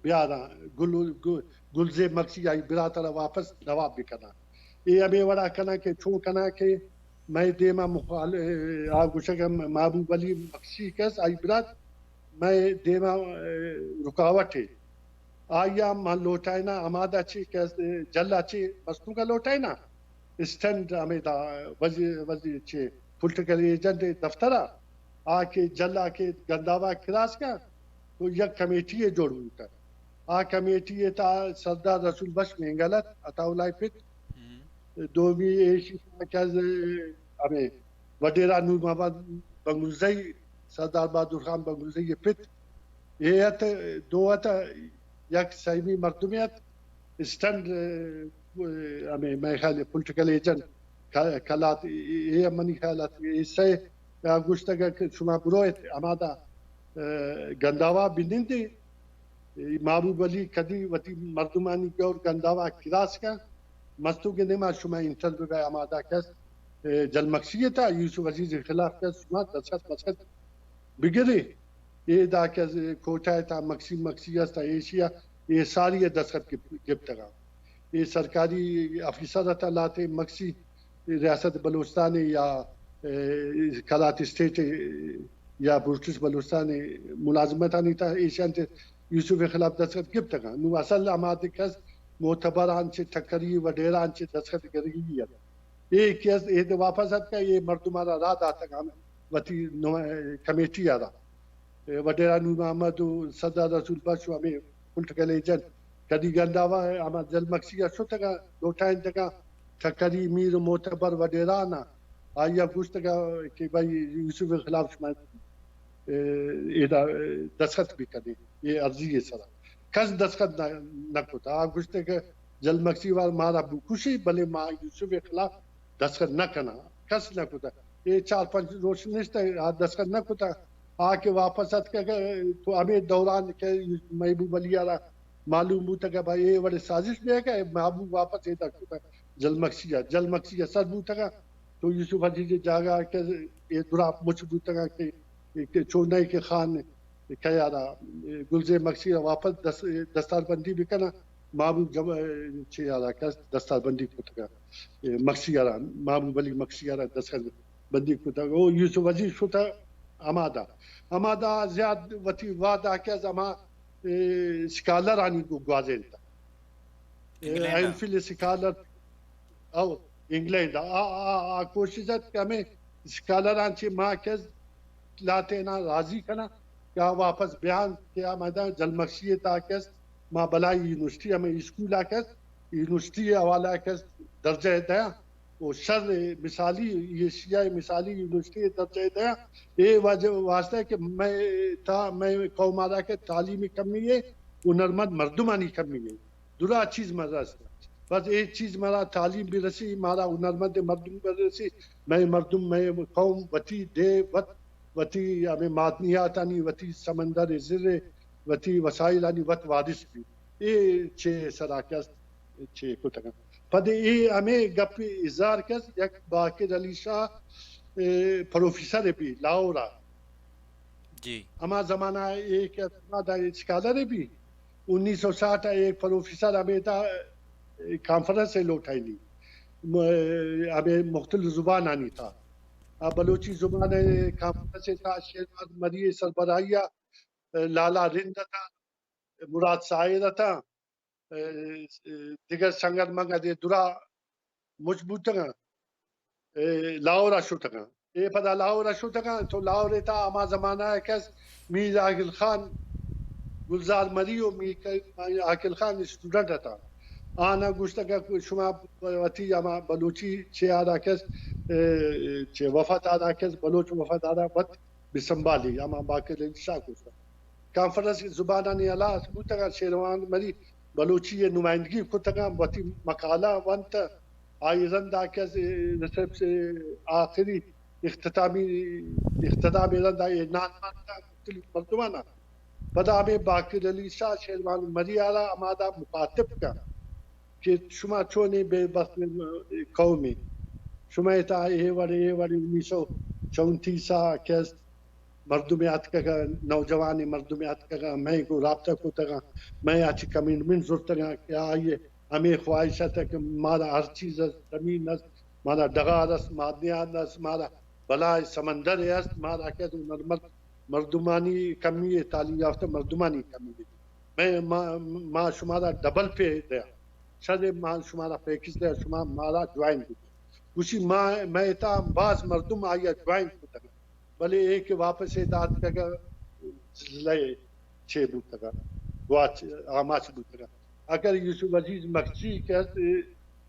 بیاراں، گل-، گل-، گلزیب مگسی آئی برات ء را واپس نواب بکناں۔ اے ہمے وڑا کناں کہ چون کناں کہ مئے دیما مخال-، آ گوشگ ء محبوب علی مگسی کس آئی برات مئے دیما، اے، رکاوٹ ہے۔ آئی ء من لوٹائنا ہمادا چی کہ جلا چی مستونگ ء لوٹائنا اسٹینڈ ہمے دا وزیر، وزیر چی پولیٹیکل ایجنٹ دفتر ء آ کہ جلا کہ گنداوا کراس کا تو یک کمیٹی ء جوڑ بوتگ۔ آ کمیٹی ء تہا سردار رسول بخش مینگل ات، عطا اللہ ء پت۔ دومی ایشی کہ از ہمے وڈیرا نور محمد بنگلزئی، سردار بہادر خان بنگلزئی ء پت۔ اے ات، دو ات، یک سیمی مردمے ات، اسٹنڈ، ء، ہمے مئے خیال ء پولیٹیکل ایجنٹ ک-، کلات، اے، اے منی خیال ات، اے سئے ء گوشتگ کہ شما برویت ہمادا، ء، گنداوا بنندے۔ اے محبوب علی کدی وتی مردمانی گور گنداوا کراس کن، مستوگے نیما شما انٹرویو ء ہمادا کس، ء، جلمکشی تا یوسف عزیز خلاف کس شما دستخط مسخط بگرے۔ اے دا کہ از کوٹہ ء تا مکسی، مکسی است ایشی ء اے ساری ء دستخط گپ-، گپتگاں۔ اے سرکاری آفیسر ء تا لاتے مکسی ریاست بلوچستان ء یا، اے، کلات اسٹیٹ ء یا بلوچس بلوچستان ء ملازمتانی تا ایشان تے یوسف ء خلاف دستخط گپتگاں۔ نو اصل ہما دکس معتبران چہ ٹکری وڈیران چہ دستخط گرگی ات۔ اے کہ است، اے دے واپس اتکا، اے مردم آرا راہ داتگ ہم وتی نو-، کمیٹی آرا۔ اے وڈیرا نور محمد و سردار رسول بخش و ہمے پولیٹیکل ایجنٹ کدی گنداوا ہما جلمکشی ء شتگا، لوٹائینتگا، ٹکری میر و معتبر وڈیران ء آئی ء گوشتگا کہ بھئی یوسف ء خلاف شما، اے، ادا، اے، دستخط بہ کنے، اے ارزی ء سرا۔ کس دستخط نہ، نہ کت۔ آ گوشتے کہ جلمکشی وار مارا بکشی، بلے ما یوسف ء خلاف دستخط نہ کناں۔ کس نہ کتا۔ اے چار پنچ روچ نشتہ، آ دستخط نہ کتا۔ آ کہ واپس اتکگ تو ہمے دوران کہ محبوب علی ءَ را معلوم بوتگ کہ بھائی اے وڑیں سازش بیگ ءَ، محبوب واپس اے در شتگ جلمکشی ءَ، جلمکشی ءَ سر بوتگ، تو یوسف عزیز ءِ جاگہ کہ اے درا مچ بوتگ کہ، کہ چونائی کہ خان کیا را، گلزین مکشی را واپس دس-، دستار بندی بکناں، محبوب جم-، چے آ را کس دستار بندی کتگ، مکشی را، محبوب علی مکشی را دستار بندی کتگ۔ او یوسف عزیز شتہ ہمادا، ہمادا زیاد وتی وہدا کہ از ہما، اے، سکالرانی گو گوازینت۔ اے، انگلینڈ ءَ۔ ایم فل سکالر، او، انگلینڈ ءَ۔ آ، آ، آ کوشش ات کہ ہمے سکالراں چہ ما کہ لاتینا راضی کناں کہ آ واپس بیان کہ آ مداں جلمکشی ءِ تہا کہ است، ما بلاہیں یونیورسٹی، ہمے اسکول ءَ کہ است، یونیورسٹی ءِ حوالہ ءَ کہ است، درجہ ءَ دیاں۔ و شر مثالی، ایشیا ءِ مثالی یونیورسٹی ءِ درجہ ءَ دیاں۔ اے وجہ واسطہ کہ مئے تا، مئے قوم ءَ را کہ تعلیمی کمی ہے، ہنرمند مردمانی کمی ہے۔ درا چیز مارا است۔ بس اے چیز مارا تعلیم بھی رسی، مارا ہنرمند مردم بھی رسی، مئے مردم، مئے قوم وتی دے وت، وتی ہمے معدنیاتانی، وتی سمندر زر، وتی وسائلانی وت وارث بھی۔ اے چے سرا کہ است، چے کتگ انت۔ پد اے ہمے گپ اظہار کہ است، یک باقر علی شاہ، اے، پروفیسر بھی لاہور ءَ۔ جی۔ ہما زمانہ ءَ اے کہ است، ما دا اسکالر بھی انیس سو ساٹھ ءَ ایک پروفیسر ہمے تہا، اے، کانفرنس ءَ لوٹائینی، م-، ہمے مختلف زبانانی تہا۔ آ بلوچی زبان ءِ کانفرنس ءِ تہا شیروان مری ءِ سربراہی ءَ، اے، لالا رند اتاں، مراد ساحر اتاں، اے، اے، دگہ سنگت منگت اے درا مچ بوتگاں، اے، لاہور ءَ شتگاں۔ اے پدا لاہور ءَ شتگاں، تو لاہور ءِ تہا ہما زمانہ ءَ کہ است میر عاقل خان گلزار مری و میر ک-، عاقل خان اسٹوڈنٹ اتاں۔ آناں گوشتگ کہ شما وتی ہما بلوچی چے آ را کہ است، اے، چے وفد ءَ را کہ است، بلوچ وفد ءَ را وت بہ سنبھالی، ہما باقر علی شاہ گوشتگ۔ کانفرنس زبانانی ہلاس بوتگ ءُ شیروان مری بلوچی ءِ نمائندگی کتگ ءُ وتی مقالہ ونت۔ آئی رند ءَ کہ از ریسپش-، آخری اختتامی، اختتامی رند ءَ اے نان مانتا مختلف مردمانا۔ پدا ہمے باقر علی شاہ شیروان مری ءَ را ہمادا مخاطب کن کہ شما چونیں بے بخت قومے، شما ءِ تہا اے وڑ، اے وڑ انیس سو چونتیس ءَ کہ است مردمے اتکگ ءُ نوجوانیں مردمے اتکگ ءُ مئے گوں رابطہ کتگ ءُ مئے ءَ چہ کمٹمنٹ زرتگ ءُ کہ آئی ءِ ہمے خواہش ات کہ مارا ہر چیز است، زمین است، مارا ڈغار است، معدنیات است، مارا بلاہیں سمندرے است، مارا کہ ہنرمند مردمانی کمی ءَ، تعلیم یافتہ مردمانی کمی ءَ۔ مئے، ما، ما شمارا ڈبل پے دیاں، شر ما شمارا پیکج دیاں، شما مارا جوائن بکن۔ گوشی ما، مئے تہا باز مردم آئی ءَ جوائن کتگ، بلے اے کہ واپس ءَ داتکگ ءَ زلہ ءَ چے بوتگ ءَ، گواچ، آماچ بوتگ ءَ۔ اگر یوسف عزیز مکچی کہ است، اے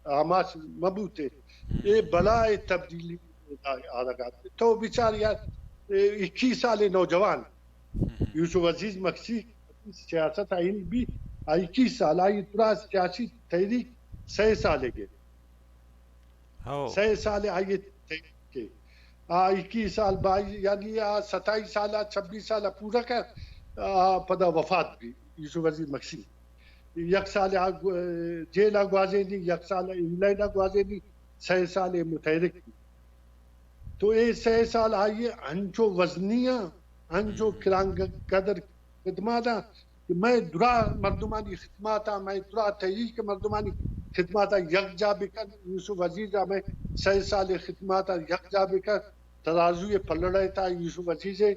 آماچ مہ بوتے، اے بلاہیں تبدیلی آرگ ءَ ات۔ تو بچار یار، اے اکیس سالیں نوجوان، یوسف عزیز مکچی سیاست ءَ ہند بی، آ اکیس سال، آئی ترا سیاسی تحریک سئے سالے گے۔ ہو۔ سئے سال آئی تحریک کے۔ آ اکیس سال بائی، یعنی آ ستائیس سال، آ چھبیس سال پورا کر، آ پدا وفات بی، یوسف عزیز مکچی۔ یک سال آ گو-، جیل ءَ گوازینی، یک سال انگلینڈ ءَ گوازینی، سئے سال اے متحرک بی۔ تو اے سئے سال آئی ءَ انچو وزنی ءَ، انچو کرانگ قدر خدمات ءَ کہ مئے درا مردمانی خدمات ءَ، مئے درا تحریک مردمانی خدمات ءَ یکجا بکن، یوسف عزیز ءَ مئے سئے سال خدمات ءَ یکجا بکن، ترازو ءِ پلڑ ءِ تہا یوسف عزیز ءِ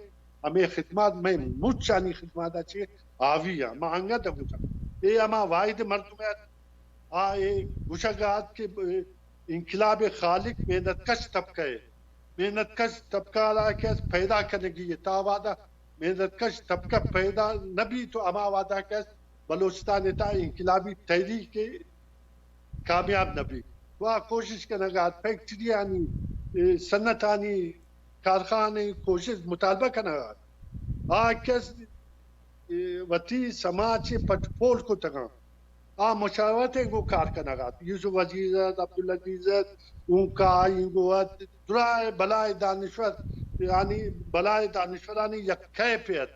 ہمے خدمات مئے مچانی خدمات ءَ چہ حاوی ءَ، ما انگت ءَ گوشاں۔ اے ہما واحد مردم ات، آ اے گوشگ ءَ ات کہ انقلاب ءِ خالق محنت کش طبقہ ءِ، محنت کش طبقہ ءَ را کہ از پیدا کنگی ءَ، تا وہد ءَ محنت کش طبقہ پیدا نہ بیت تو ہما وہد ءَ کہ از بلوچستان ءِ تہا انقلابی تحریک کامیاب نہ بیت۔ تو آ کوشش کنگ ءَ ات، فیکٹریانی، اے، صنعتانی، کارخانے کوشش مطالبہ کنگ ءَ ات۔ آ کہ از، اے، وتی سماج ءِ پٹ پول کتگ انت۔ آ مشاورتیں گوں کار کنگ ءَ ات۔ یوسف عزیز ات، عبدالعزیز ات، اونکا آئی گوں ات، درائیں بلاہیں دانشور یعنی بلائے دانشورانی یک کیپے ات۔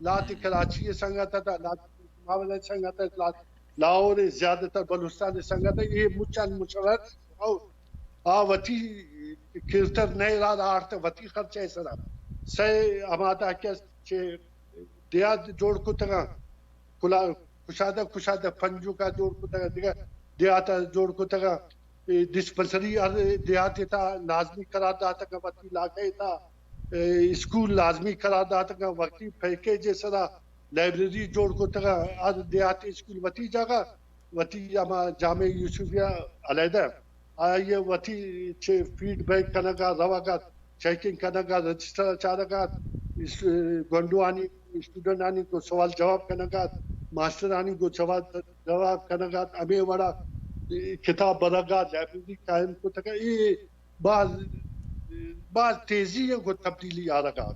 لہتے کراچی ءِ سنگت ات، لہتے اسلام آباد ءِ سنگت ات، لہتے لاہور ءِ، زیادہ تر بلوچستان ءِ سنگت ات۔ اے مچانی مشاور ات۔ آ وتی کرتر نئے را آرت، وتی خرچہ ءِ سرا۔ سئے ہمادا کہ چہ دیہات جوڑ کتگاں، کلا-، کشادہ، کشادہ پنجوکا جوڑ کتگاں، دگہ دیہاتا جوڑ کتگاں۔ اے ڈسپنسری ہر دیہاتے تا لازمی قرار داتگاں، وتی علاقہ ءِ تا، اے اسکول لازمی قرار داتگاں، وتی پیکیج ءِ سرا لائبریری جوڑ کتگاں، ہر دیہاتی اسکول وتی جاگہ، وتی ہما جامعہ یوسفیہ علیحدہ، آئی ءَ وتی چہ فیڈ بیک کنگ ءَ، روگ ءَ، چیکنگ کنگ ءَ، رجسٹر ءَ چارگ ءَ، اس-، گونڈوانی، اسٹوڈنٹانی گوں سوال جواب کنگ ءَ، ماسٹرانی گوں سوال جواب کنگ ءَ، ہمے وڑا کتاب برگ ءَ، لائبریری قائم کتگ ءَ۔ اے باز، باز تیزی ءَ گوں تبدیلی آرگ ءَ۔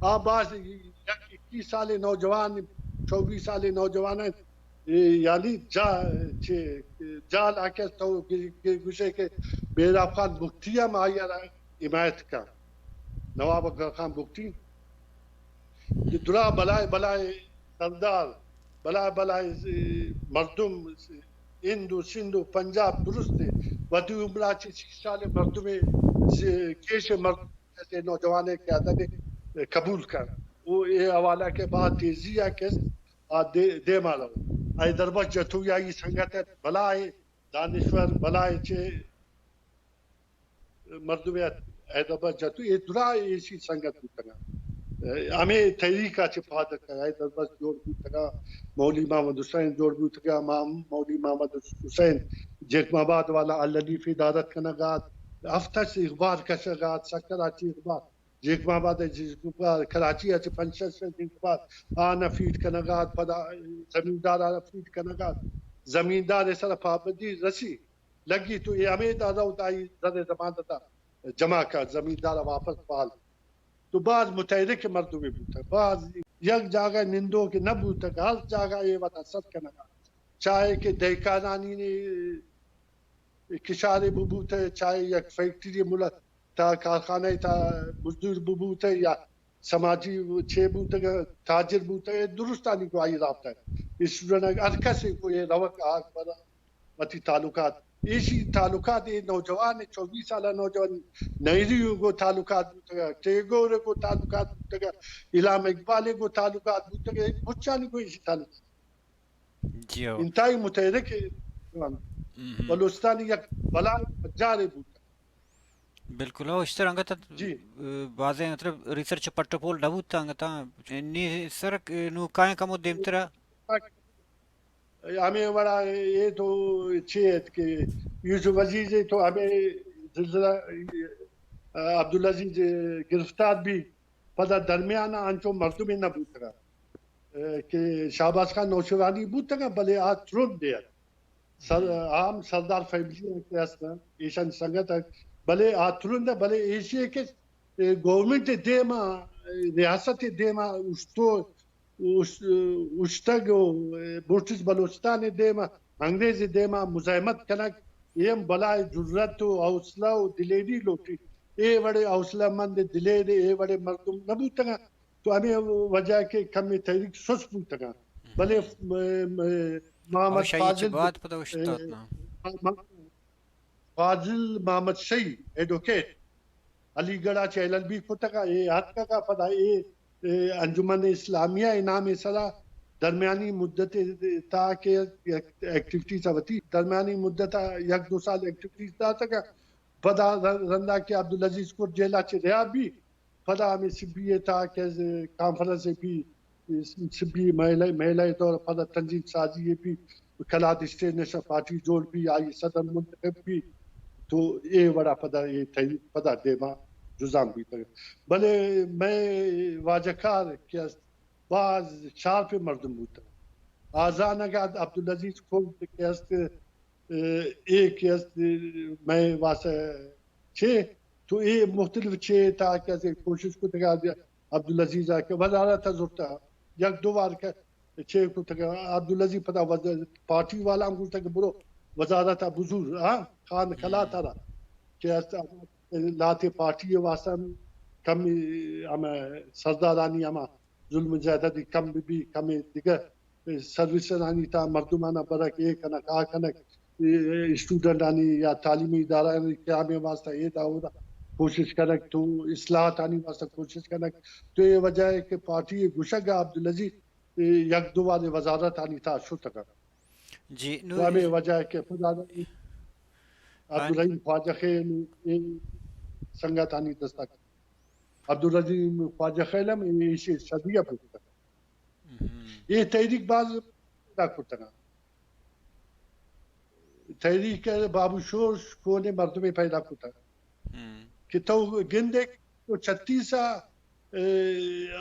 آ باز یک اکیس سالیں نوجوان، چوبیس سالیں نوجوان ءَ، اے یعنی جا-، چہ جال آکس تو گ-، گ-، گوشے کہ مہراب خان بگٹی ہم آئی ءَ را حمایت کن۔ نواب اکبر خان بگٹی، کہ درا بلائے بلائے سردار، بلائے بلائے، اے، مردم، ہند و سندھ و پنجاب درست ہے، وتی عمرا چہ سی سال مردم، اے، کیش مردم، ایسے نوجوان قیادت قبول کن۔ وہ اے حوالہ کہ با تیزی آ کس آ دے-، دیما رو۔ حیدر بخش جتوئی آئی سنگت ات، بلائے دانشور، بلائے چہ مردمے ات، حیدر بخش جتو، اے درا ایشی سنگت بوتگاں۔ ہمے تحریک ءَ چہ پاد اتکگ، حیدر بخش جوڑ بوتگاں، مولوی محمد حسین جوڑ بوتگاں، مام-، مولوی محمد حسین جیکب آباد والا الحنیف ادارت کنگ ءَ ات، ہفت ہشت اخبار کشگ ءَ ات، سکر ءَ چہ اخبار، جیکب آباد ءَ چہ اخبار، کراچی ءَ چہ پنچ شش اخبار، آناں فیڈ کنگ ءَ ات، پدا زمیندار ءَ فیڈ کنگ ءَ ات، زمیندار ءِ سرا پابندی رسی۔ لگی تو اے ہمے دادا و دائی زر ضمانت ءَ جمع کت، زمیندار ءَ واپس بال۔ تو باز متحرک مردمے بوتگ، باز یک جاگہ نندوک نہ بوتگ، ہر جاگہ اے وت حسد کنگ ءَ۔ چاہے کہ دہکانانی کشارے ببوتہ، چاہے یک فیکٹری ملک تا کارخانہ تا مزدور ببوتہ یا سماجی چے بوتگ، تاجر بوتگ، اے درستانی گوں آئی رابطہ۔ اسٹوڈنٹ ہر کسے گوں اے روک آگ بر وتی تعلقات۔ ایشی تعلقات، اے نوجوان، چوبیس سالہ نوجوان، نہری گوں تعلقات بوتگ، ٹیگور گوں تعلقات بوتگ، علامہ اقبال گوں تعلقات بوتگ، اے مچانی گوں ایشی تعلقات۔ جی ہو۔ انتہائی متحرک ہم۔ بلوچستان یک بلائیں پجارے بوتگ۔ بالکل ہو، اشتر انگت جی۔ بازیں مطلب ریسرچ پٹ و پول نہ بوت انگت۔ نی سر نو کائیں کمو دیمترا۔ ہمے وڑا اے تو چے ات کہ یوسف عزیز تو ہمے زلزلہ، عبدالعزیز گرفتار بی، پدا درمیان انچو مردمے نہ بوتگا کہ شہباز خان نوشیروانی بوتگا، بلے آ ترند ات۔ سر-، عام سردار فیملی کہ ہستن، ایشان سنگت ات، بلے آ ترند ات، بلے ایشی کہ گورنمنٹ دیما، ریاست دیما اشتو اوش-، اوشتگ و برٹش بلوچستان ءِ دیم ءَ، انگریز ءِ دیم ءَ مزاحمت کنگ، اے ہم بلائے جرات و حوصلہ و دلیری لوٹی۔ اے وڑے حوصلہ مند دلیرے، اے وڑے مردم نہ بوتگاں۔ تو ہمے وجہ کہ کمے تحریک سست بوتگاں۔ بلے م-، م-، محمد فاضل، بعد پدا اوشتات نا۔ فاضل محمد شہی ایڈوکیٹ علی گڑھ ءَ چہ ایل ایل بی کتگ ءَ، اے اتکگ ءَ پدا اے، اے انجمن اسلامیہ ءِ نام ءِ سرا درمیانی مدت ءِ تہا کہ ایکٹیویٹیز ءَ وتی درمیانی مدت ءَ یک دو سال ایکٹیویٹیز داتگ ءَ، پدا ر-، رندا کہ عبدالعزیز کور جیل ءَ چہ رہا بی، پدا ہمے سبی ءِ تہا کہ کانفرنس ءَ بی، سبی مہلہ، مہلہ ءِ دور پدا تنظیم سازی ءَ بی، کلات اسٹیج نیشنل پارٹی جوڑ بی، آئی صدر منتخب بی، تو اے وڑا پدا اے تحریک پدا دیما جزام بیتگ۔ بلے مئے واجہ کار کہ است، باز شارپ مردم بوتگ۔ آزانگ ءَ عبدالعزیز کرد کہ است، اے، اے کہ است، مئے واسطہ چے، تو اے مختلف چے تا کہ است کوشش کتگ ءَ عبدالعزیز ءَ کہ وزارت ءَ زرتہ، یک دو وار کہ چے کتگ، عبدالعزیز پدا وز-، پارٹی والا ہم گوشتگ کہ برو وزارت ءَ بزور، ہاں، خان کلات ءَ را کہ است لہتے پارٹی ءِ واسطہ ہم کم ہم سردارانی ہما ظلم زیادتی کم بی، کم دگہ سروسانی تا مردمانا برک، اے کنک، آ کنک، اسٹوڈنٹانی یا تعلیمی ادارہانی قیام واسطہ اے دا اودا کوشش کنک، تو اصلاحاتانی واسطہ کوشش کنک۔ تو اے وجہ ہے کہ پارٹی گوشگ عبدالعزیز یک دو وارے وزارتانی تا شتگ۔ جی، نو تو ہمیں وجہ ہے کہ پدا عبدالرحیم خواجہ خیل اے سنگتانی دستک۔ عبدالرحیم خواجہ خیل ہم ایشی شدیہ بوتگ۔ اے تحریک باز پیدا کتگ۔ تحریک بابو شور کونے مردمے پیدا کتگ کہ تو گندے تو چھتیس ء،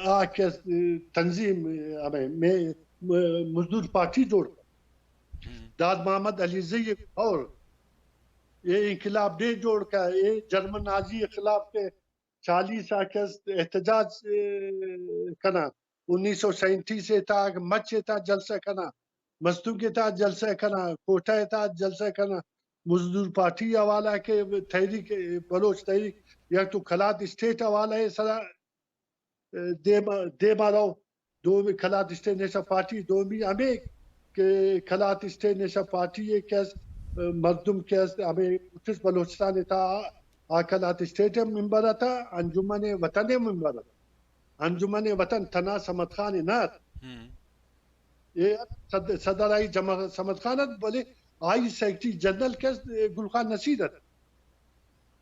آ کہ تنظیم، ہمیں مزدور پارٹی جوڑ کت۔ داد محمد علیزئی اور اے انقلاب ڈے جوڑ کت، اے جرمن نازی خلاف کے چالیس آ کہ احتجاج کنا، انیس سو سینتیس ء تاک مچ ء تاک جلسہ کنا، مستونگ ء تاک جلسہ کنا، کوٹہ ء تاک جلسہ کنا، مزدور پارٹی حوالہ کہ تحریک، بلوچ تحریک، یک تو کلات اسٹیٹ حوالہ ء سرا دیما، دیما رو۔ دومی کلات اسٹیٹ نیشنل پارٹی، دومی ہمیں کہ کلات اسٹیٹ نیشنل پارٹی ء کہ است، مردم کہ است، ہمیں اتش بلوچستان ء تا آ کلات اسٹیٹ ء ممبر ات، انجمن وطن ء ممبر ات۔ انجمن وطن تنا صمد خان ء نہ ات۔ اے صد-، صدر آئی جمع صمد خان ات، بلے آئی سیکرٹری جنرل کہ است، گل خان نصیر ات۔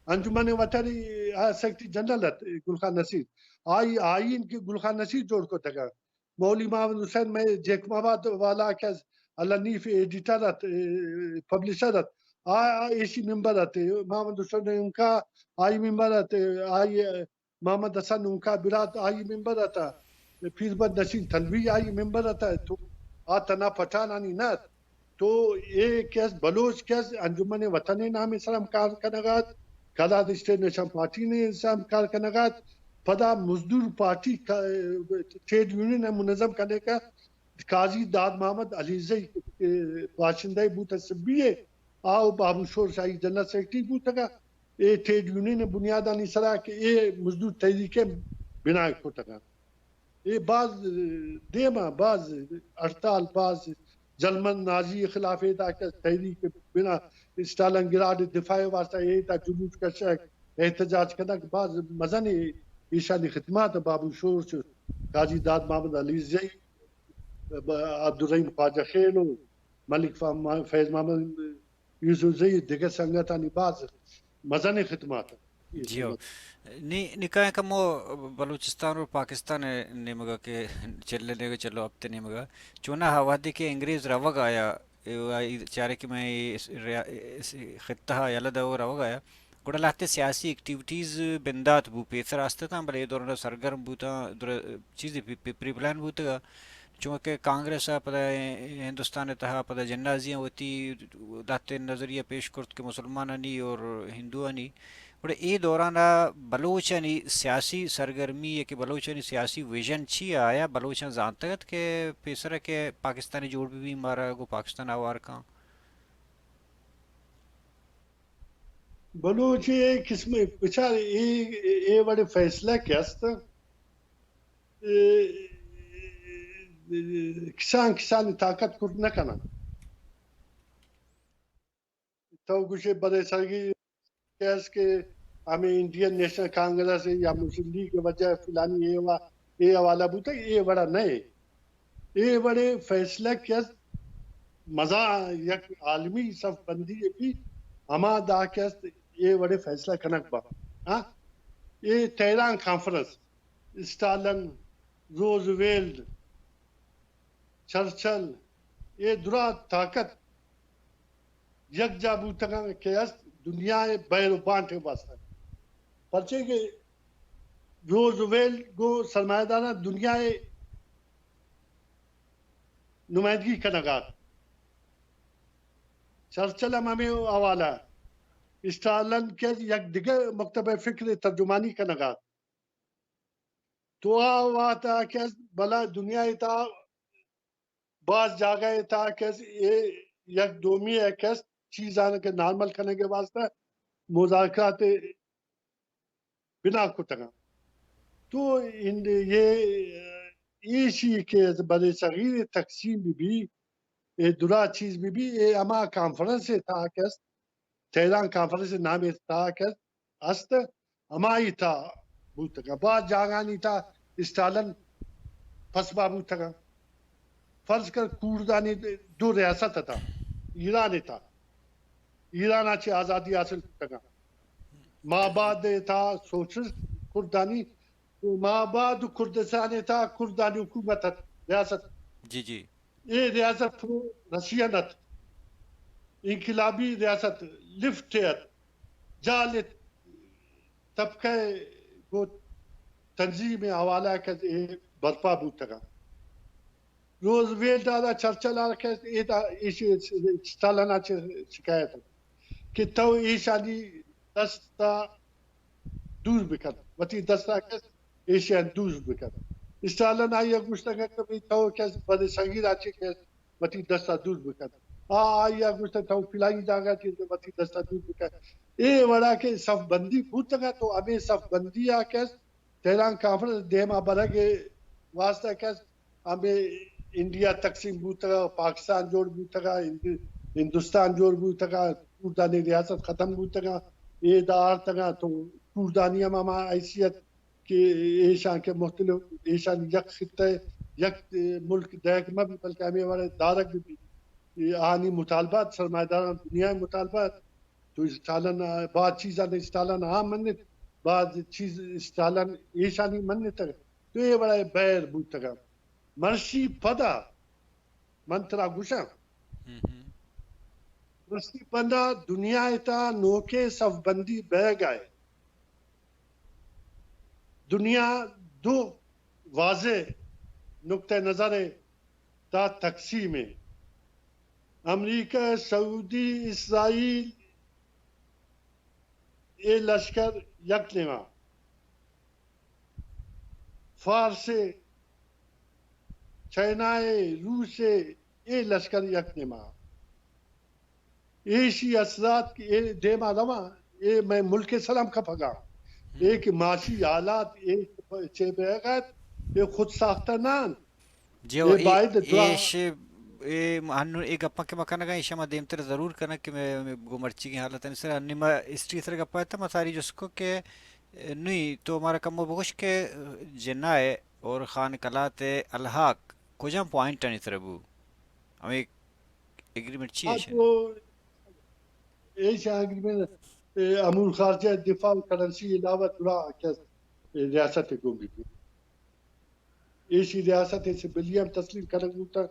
انجمن وطن ء آ سیکرٹری جنرل ات، گل خان نصیر۔ آئی آئین کہ گل خان نصیر جوڑ کتگ۔ مولوی محمد حسین مئے جیکب آباد والا کہ است، الحنیف ایڈیٹر ات، اے، پبلشر ات۔ آ، آ ایشی ممبر ات۔ محمد حسین انکا آئی ممبر ات۔ آئی، اے، محمد حسن انکا برات آئی ممبر ات۔ پیربند نسیم تھلوی آئی ممبر ات۔ تو آ تنا پٹھانانی نہ ات۔ تو اے کہ است بلوچ کہ است انجمن وطن ء نام ء سر ہم کار کنگ ء ات، کلات اسٹیٹ نیشنل پارٹی ء سر ہم کار کنگ ء ات، پدا مزدور پارٹی ک-، ٹریڈ یونین ء منظم کنگ ء قاضی داد محمد علیزئی، اے، باشندہ بوت سبی ء، آ و بابو شور شاہی جنرل سیکرٹری بوتگ ء، اے ٹریڈ یونین ء بنیادانی سرا کہ اے مزدور تحریک ء بنا کتگ ء۔ اے باز دیما باز ہڑتال، باز جرمن نازی خلاف ادا کہ تحریک بنا اسٹالن گراڈ دفاع واسطہ ادا جلوس کشگ، احتجاج کنگ، باز مزن ایشانی خدمات بابو شور چ قاضی داد محمد علیزئی، عبدالرحیم خواجہ خیل و ملک فا-، فیض محمد یوسف زئی دگہ سنگتانی باز مزن خدمات۔ جی ہو۔ نی، نکاح کمو بلوچستان اور پاکستان نیمگا کہ چلے نیگا چلو ہفتے نیمگا۔ چونا ہا وہدے کہ انگریز روگ آیا، اے، آئی چارے کہ میں اس ریا-، اس خطہ ہا یلہ دو روگ آیا۔ گڑا لہتے سیاسی ایکٹیویٹیز بندات بو، پیسر آستتاں، بلے اے دوران سرگرم بوتاں، در-، چیزے پی-، پی-، پری پلان بوتگا۔ چونکہ کانگریس ء پدا ہندوستان ء تہا پدا جنازیاں وتی لہتیں نظریہ پیش کرت کہ مسلمانانی اور ہندوانی۔ گڑا اے دوران ء بلوچانی سیاسی سرگرمی یا کہ بلوچانی سیاسی ویژن چی ء؟ آیا بلوچاں زانتگ ات کہ پیسر ء کہ پاکستانی جوڑ بہ بی مارا گوں پاکستان آوار کن؟ بلوچ اے قسم بچار اے، اے وڑے فیصلہ کہ است، اے، کسان، کسانی طاقت کٹ نہ کناں۔ تو گوشے برے سرگی کہ است کہ ہمیں انڈین نیشنل کانگریس یا مسلم لیگ وجہ فلانی اے وا-، اے حوالہ بوتگ، اے وڑا نہ اے۔ اے وڑے فیصلہ کہ است مزا یک عالمی صف بندی بی، ہما دا کہ است اے وڑے فیصلہ کنگ با۔ ہاں؟ اے Tehran conference, Stalin, Roosevelt, Churchill, اے درا طاقت یک جا بوتگاں کہ است دنیا ء بیر و بانٹ ء واسطہ۔ پرچے کہ روزویلٹ گوں سرمایہ داراں دنیا ء نمائندگی کنگ ء ات۔ چرچل ہم ہمے حوالہ ء۔ اسٹالن کہ یک دگہ مکتبہ فکر ء ترجمانی کنگ ء ات۔ تو آ وہد ء کہ است بلا دنیا ء تہا باز جاگہ ء تہا کہ است اے یک دومی ء کہ است چیزاں کہ نارمل کنگ ء واسطہ مذاکرات ء بنا کتگاں۔ تو ان یہ ایشی کہ بر صغیر تقسیم بہ بی، اے درا چیز بہ بی، اے ہما کانفرنس ءِ تہا کہ است، تہران کانفرنس ءِ نام ءِ تہا کہ است، ہمائی تہا بوتگ۔ باز جاگہانی تہا اسٹالن پسپا بوتگ۔ فرض کر کوردانی دو ریاست اتاں ایران ءِ تہا، ایران ءَ چہ آزادی حاصل کتگ۔ مابعد ءِ تہا سوشلسٹ کردانی، مابعد کردستان ءِ تہا کردانی حکومت ات، ریاست۔ جی، جی۔ اے ریاست پرو رشین ات، انقلابی ریاست، لفٹ ات، جہل طبقہ گوں تنظیم ءِ حوالہ کہ اے برپا بوتگ۔ روزویلٹ ءَ را، چرچل ءَ را کہ اے دا، ایشی اسٹالن ءَ چہ شکایت ات کہ تو ایشانی دست ءَ دور بکن، وتی دست ءَ کہ ایشی ءَ دور بکن۔ اسٹالن آئی ءَ گوشتگ کہ بھئی تو کہ بر صغیر ءَ چہ کہ وتی دست ءَ دور بکن۔ آ، آئی ءَ گوشتگ تو فلانی جاگہ چہ وتی دست ءَ دور بکن۔ اے وڑا کہ صف بندی بوتگ ات، تو ہمے صف بندی ءَ کہ تہران کانفرنس دیما برگ ءِ واسطہ کہ ہمے انڈیا تقسیم بوتگ، پاکستان جوڑ بوتگ، ہند-، ہندوستان جوڑ بوتگ، کوردانی ریاست ختم بوتگ، اے دا آرتگ، تو کوردانی ہم ہما حیثیت کہ ایشاں کہ مختلف، ایشانی یک خطہ، یک ملک دئیگ مہ بی، بلکہ ہمے وڑ دارگ بہ بی۔ اے آہانی مطالبات، سرمایہ داراں دنیا ءِ مطالبات، تو اسٹالن ءَ، باز چیزاں اسٹالن ءَ منت، باز چیز اسٹالن ایشانی منتگ۔ تو اے وڑا بہر بوتگ۔ مرشی پدا من ترا گوشاں، ہم، ہم۔ مرشی پدا دنیا ءِ تہا نوکیں صف بندی بئیگ ءَ اِنت۔ دنیا دو واضح نقطہ نظر ءِ تہا تقسیم اِنت۔ امریکہ، سعودی، اسرائیل ءِ لشکر یک نیما، فارس ءِ، چائنا ءِ، روس ءِ، اے لشکر یک نیما۔ ایشی اثرات کہ اے دیما رواں، اے مئے ملک ءِ سرا ہم کپگا۔ اے کہ معاشی حالات، اے چے بئیگ ءَ اَت، اے خود ساختہ نہ اَنت۔ جی، اے اے، باید درا ایش، اے ہنو اے گپاں کہ ما کنگا، ایشاں ما دیمتر ضرور کنگ کہ مئے، مئے گوں مرچیگیں حالتانی سرا۔ نی ما ہسٹری سرا گپا اتاں، ما ساری جست کو کہ نی تو مارا کمو بگوش کہ جناح ءِ اور خان قلات ءِ الحاق کجام پوائنٹانی سرا بو؟ ہمے ایگریمنٹ چی آ ایش؟ تو ایش ایگریمنٹ، اے، امور خارجہ، دفاع و کرنسی علاوہ درا کہ ریاست گون بی۔ ایشی ریاست ءِ سبلی ہم تسلیم کنگ بوتگ،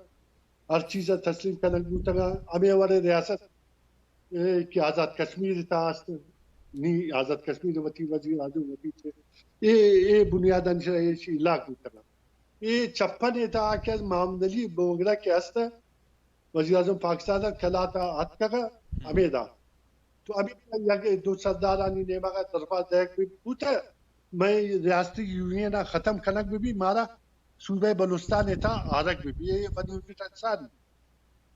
ہر چیز ءَ تسلیم کنگ بوتگ۔ ہمے وڑ ریاست، اے، کہ آزاد کشمیر ءِ تہا است، نی آزاد کشمیر ءِ وتی وزیر اعظم وتی چے، اے، اے بنیادانی سرا ایشی ہلاک بوتگ۔ اے چپن ءِ تہا کہ محمد علی بوگرہ کہ است، وزیر اعظم پاکستان ءَ قلات ءَ اتکگ ءَ ہمے دا۔ تو ہمے یک دو سردارانی نیمگ ءَ درخواست دئیگ بہ بوتہ، مئے ریاستی یونین ءَ ختم کنگ بہ بی، مارا صوبہ بلوچستان ءِ تہا آرگ بہ بی، اے ونی وزٹ انصاری۔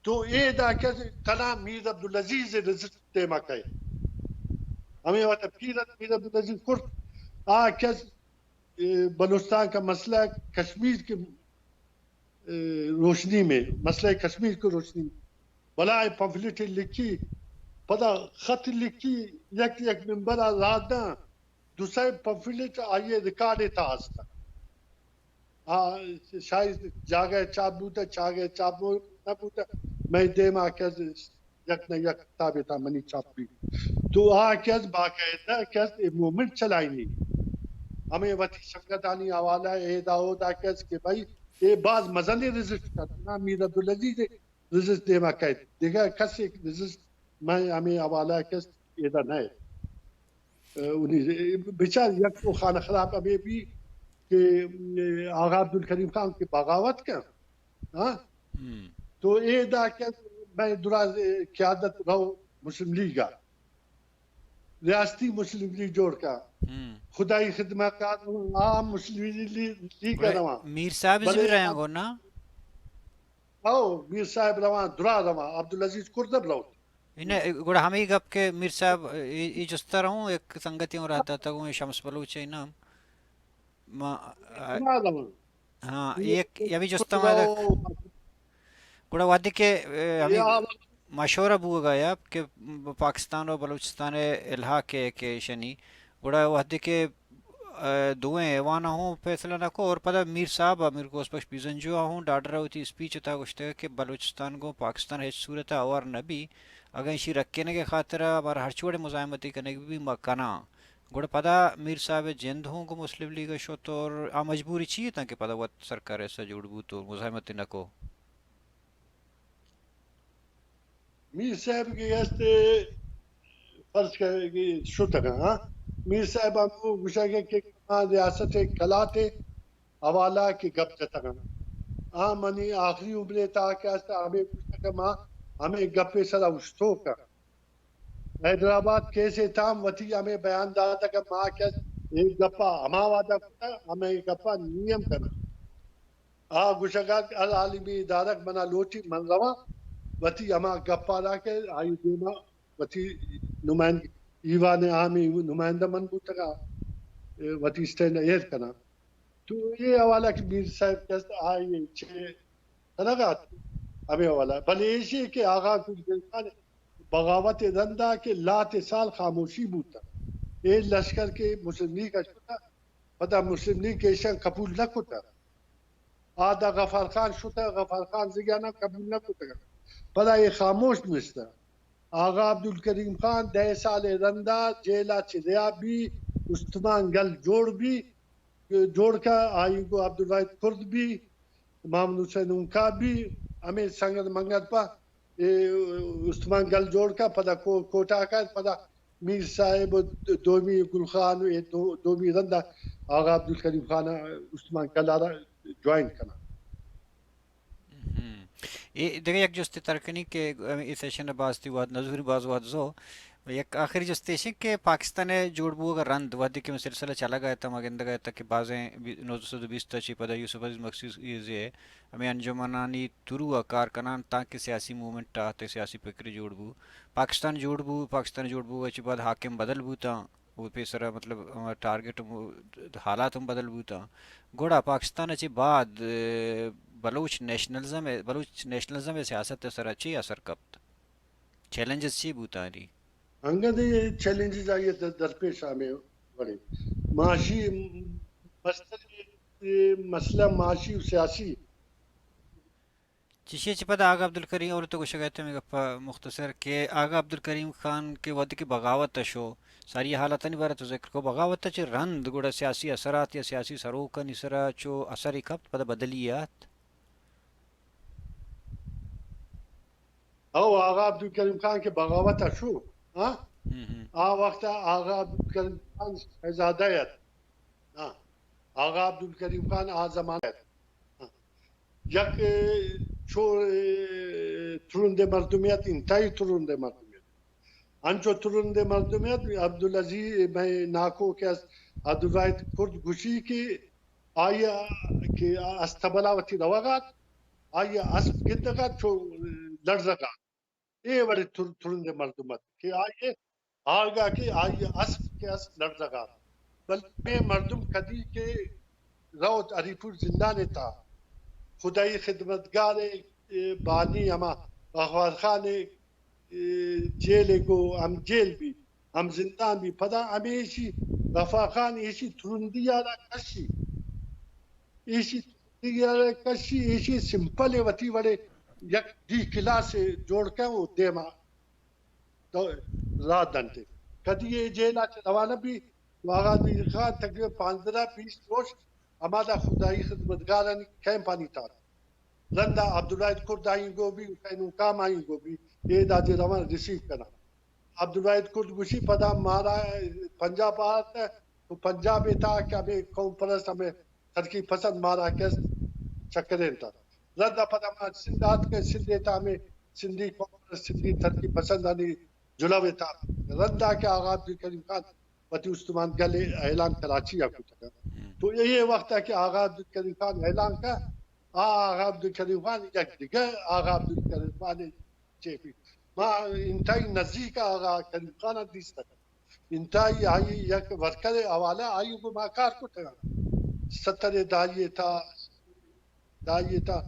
تو اے دا کہ تنا میر عبدالعزیز ءِ رزق دیما کئے۔ ہمے وقت پیر میر عبدالعزیز کرد، آ کہ اے، بلوچستان کا مسئلہ کشمیر کی، اے، روشنی میں، مسئلہ کشمیر کی روشنی میں بلاہیں پمفلٹ لکھی، پدا خط لکھی، یک یک ممبر ءَ راہ داں، دو سئے پمفلٹ آئی ءِ ریکارڈ ءِ تہا است۔ آ، شاید جاگہ چاپ بوتہ، جاگہ چاپ نہ بوتہ، مئے دیما کہ یک نہ یک کتابے تہا منی چاپ بیت۔ تو آ کہ است باقاعدہ کہ است اے موومنٹ چلائینی۔ ہمے وتی سنگتانی حوالہ ءَ اے دا او دا کہ است کہ بھئی اے باز مزنیں رزسٹ کت نا، میر عبدالعزیز ءِ رزسٹ دیما کئیت۔ دگہ کسے رزسٹ مئے ہمے حوالہ ءَ کہ است اے دا نہ ات۔ اے، انی، اے، بچار یک تو خانہ خراب ہمے بی کہ، اے، آغا عبدالکریم خان کہ بغاوت کن، ہاں؟ ہم۔ تو اے دا کہ مئے دراز، اے، قیادت رو مسلم لیگ ءَ۔ ریاستی مسلم لیگ جوڑ کا۔ ہم۔ خدائی خدمت کار آ مسلم لیگ، لیگ ءَ بلے رواں۔ میر صاحب بلے زی رہے گو نا؟ او، میر صاحب رواں، درا رواں، عبدالعزیز کرد ءَ بلوت۔ انہ، گڑا ہمے گپ کہ میر صاحب، اے، اے جست ءَ رہوں، یک سنگتے اوں راہ داتگ اوں، شمس بلوچ ءِ نام۔ ما، آ، ہاں، یک، ہمے جست ءَ ما ادا، گڑا وہدے کہ، اے، ہمے مشورہ بوگ ءَ یا کہ پاکستان و بلوچستان ءِ الحاق ءِ کہ ایشانی، گڑا وہدے کہ، اے، دوئیں ایوان ءَ ہوں فیصلہ نہ کو اور پدا میر صاحب ءَ، میر غوث بخش پیزنجو ءَ ہوں ڈاڈر ءَ وتی اسپیچ ءِ تہا گوشتگ کہ بلوچستان گوں پاکستان ہچ صورت ءَ ہوار نہ بی، اگاں ایشی رکینگ ءِ خاطر ءَ مارا ہرچ وڑیں مزاحمتے کنگ بی ما کناں۔ گڑا پدا میر صاحب ءِ جند ہوں گوں مسلم لیگ ءَ شت اور آ مجبوری چی اتاں کہ پدا وت سرکار ایسا جوڑ بوت و مزاحمت نہ کو؟ میر صاحب کہ است فرض کہ شتگاں، ہاں؟ میر صاحب ہم گوشگ کہ ما ریاست ءِ کلات ءِ حوالہ کہ گپ جتگاں۔ آ منی آخری عمر ءِ تہا کہ است ہمے گوشتگ ما ہمے گپ ءِ سرا اوشتوک آں۔ حیدرآباد کیس ءِ تہا ہم وتی ہمے بیان داتگ کہ ما کہ اے گپ ءَ ہما وہد ءَ کتگ، ہمے گپ ءَ نی ہم کناں۔ آ گوشگ ءَ کہ ہر عالمی ادارگ منا لوٹی، من رواں وتی ہما گپ ءَ را کہ آئی دیما وتی نمائند، ایوان عامی نمائندہ من بوتگ آں، وتی اسٹینڈ ایر کناں۔ تو اے حوالہ کہ میر صاحب کہ است آئی چے کنگ ءَ ات، ہمے حوالہ۔ بلے ایشی کہ آغا عبدالکریم خان بغاوت ءِ رندا کہ لہتے سال خاموشی بوتگ۔ اے لشکر کہ مسلم لیگ ءَ شتگ، پدا مسلم لیگ ایشاں قبول نہ کتگ۔ آ داں غفار خان شتگ، غفار خان زیگاناں قبول نہ کتگ۔ پدا اے خاموش نشتگ۔ آغا عبدالکریم خان دہ سال ءِ رندا جیل ءَ چہ رہا بی، استمان گل جوڑ بی، جوڑ کا آئی گو عبدالواحد کرد بی، محمد حسین عنقا بی، ہمے سنگت منگت پہ اے استمان گل جوڑ کا، پدا کو-، کوٹا کا، پدا میر صاحب و دومی گل خان و اے دو-، دومی رندا آغا عبدالکریم خان استمان گل ءَ را جوائن کنا۔ ہم۔ اے دگہ یک جستے ترا کنی کہ اے سیشن ءَ باز تی وہد نزوری، باز وہد زو۔ یک آخری جستے ایش کہ پاکستان ءِ جوڑ بوگ ءَ رند وہدے کہ سلسلہ چلگ ءَ ات، ما گندگ ءَ ات کہ بازیں بی-، نوزدہ سد و بیست ءَ چہ پدا یوسف عزیز مقصود ءِ ہمے انجمنانی تھرو ءَ کار کنان تانکہ سیاسی موومنٹ ءِ تہ ءَ سیاسی پکرے جوڑ بو۔ پاکستان جوڑ بو، پاکستان جوڑ بوگ ءَ چہ بعد حاکم بدل بوتاں، او پیسر ءَ مطلب، ہما ٹارگٹ ہم، حالات ہم بدل بوتاں۔ گڑا پاکستان ءَ چہ بعد، اے، بلوچ نیشنلزم ءِ، بلوچ نیشنلزم ءِ سیاست ءِ سرا چے اثر کپت؟ چیلنجز چی بوتانی؟ انگت اے چیلنجز آئی ءَ در-، درپیش ہمے وڑیں۔ معاشی مستر اے مسئلہ معاشی و سیاسی۔ چشی ءَ چہ پد آغا عبدالکریم، اور تو گوشگ ءَ ات ہمے گپ ءَ مختصر کہ آغا عبدالکریم خان کہ وھدے کہ بغاوت ءَ شو، ساری حالتانی بارہ تو ذکر کو، بغاوت ءَ چہ رند گڑا سیاسی اثرات یا سیاسی سروکانی سرا چو اثرے کپت، پدا بدلی آت؟ او آغا عبدالکریم خان کہ بغاوت ءَ شو، ہاں؟ ہم، ہم۔ آ وقت ءَ آغا عبدالکریم خان شہزادہ ات۔ ہاں۔ آغا عبدالکریم خان آ زمانہ ات۔ ہاں۔ یک، اے، چو، اے، ترندے مردمے ات، انتہائی ترندے مردمے ات۔ انچو ترندے مردمے ات، عبدالعزیز، مئے ناکو کہ است، عبدالواحد کرد گوشی کہ آئی ءَ کہ استبل ءَ وتی روگ ءَ ات، آئی ءَ اسپ گندگ ءَ ات، چو لڑزگ ءَ ات۔ اے وڑیں تر-، ترندیں مردم ات کہ آئی ءَ آرگ ءَ کہ آئی ءِ اسپ کہ است لڑزگ ءَ ات۔ بلے اے مردم کدی کہ روت ہری پور زندان ءِ تہا، خدائی خدمتگار ءِ، اے، بانی ہما غفار خان ءِ، اے، جیل ءَ گوں ہم جیل بی، ہم زندان بی۔ پدا ہمیشی غفار خان ایشی ترندی ءَ را کشی۔ ایشی ترندی ءَ را کشی، ایشی سمپل ءَ وتی وڑے یک ڈی کلاس ءَ جوڑ کن و دیما تو راہ دنت۔ کدی اے جیل ءَ چہ روانہ بی، آغا میر خان تقریباً پانزدہ بیست روچ ہمادا خدائی خدمتگارانی کیمپانی تہا۔ رندا عبدالواحد کرد آئی گو بی، حسین عنقا ہم آئی گو بی، اے دادے روان ریسیو کناں۔ عبدالواحد کرد گوشی پدا مارا پنجاب آرت، تو پنجاب ءِ تہا کہ ہمے قوم پرست، ہمے ترقی پسند مارا کس چکرینت۔ رندا پدا ما سندھ آتکیں، سندھ ءِ تہا ہمے سندھی قوم پرست، سندھی ترقی پسندانی جلو ءِ تہا۔ رندا کہ آغا عبدالکریم خان وتی استمان گل ءِ اعلان کراچی ءَ کتگ۔ ہم۔ تو اے وقت ءَ کہ آغا عبدالکریم خان اعلان کا، آ آغا عبدالکریم خان یک دگہ آغا عبدالکریم خان چے بی۔ ما انتہائی نزیک آغا کریم خان ءَ دیستگ۔ انتہائی آئی یک ورکر ءِ حوالہ آئی گوں ما کار کتگ۔ ستر ءِ دہائی ءِ تہا، دہائی ءِ تہا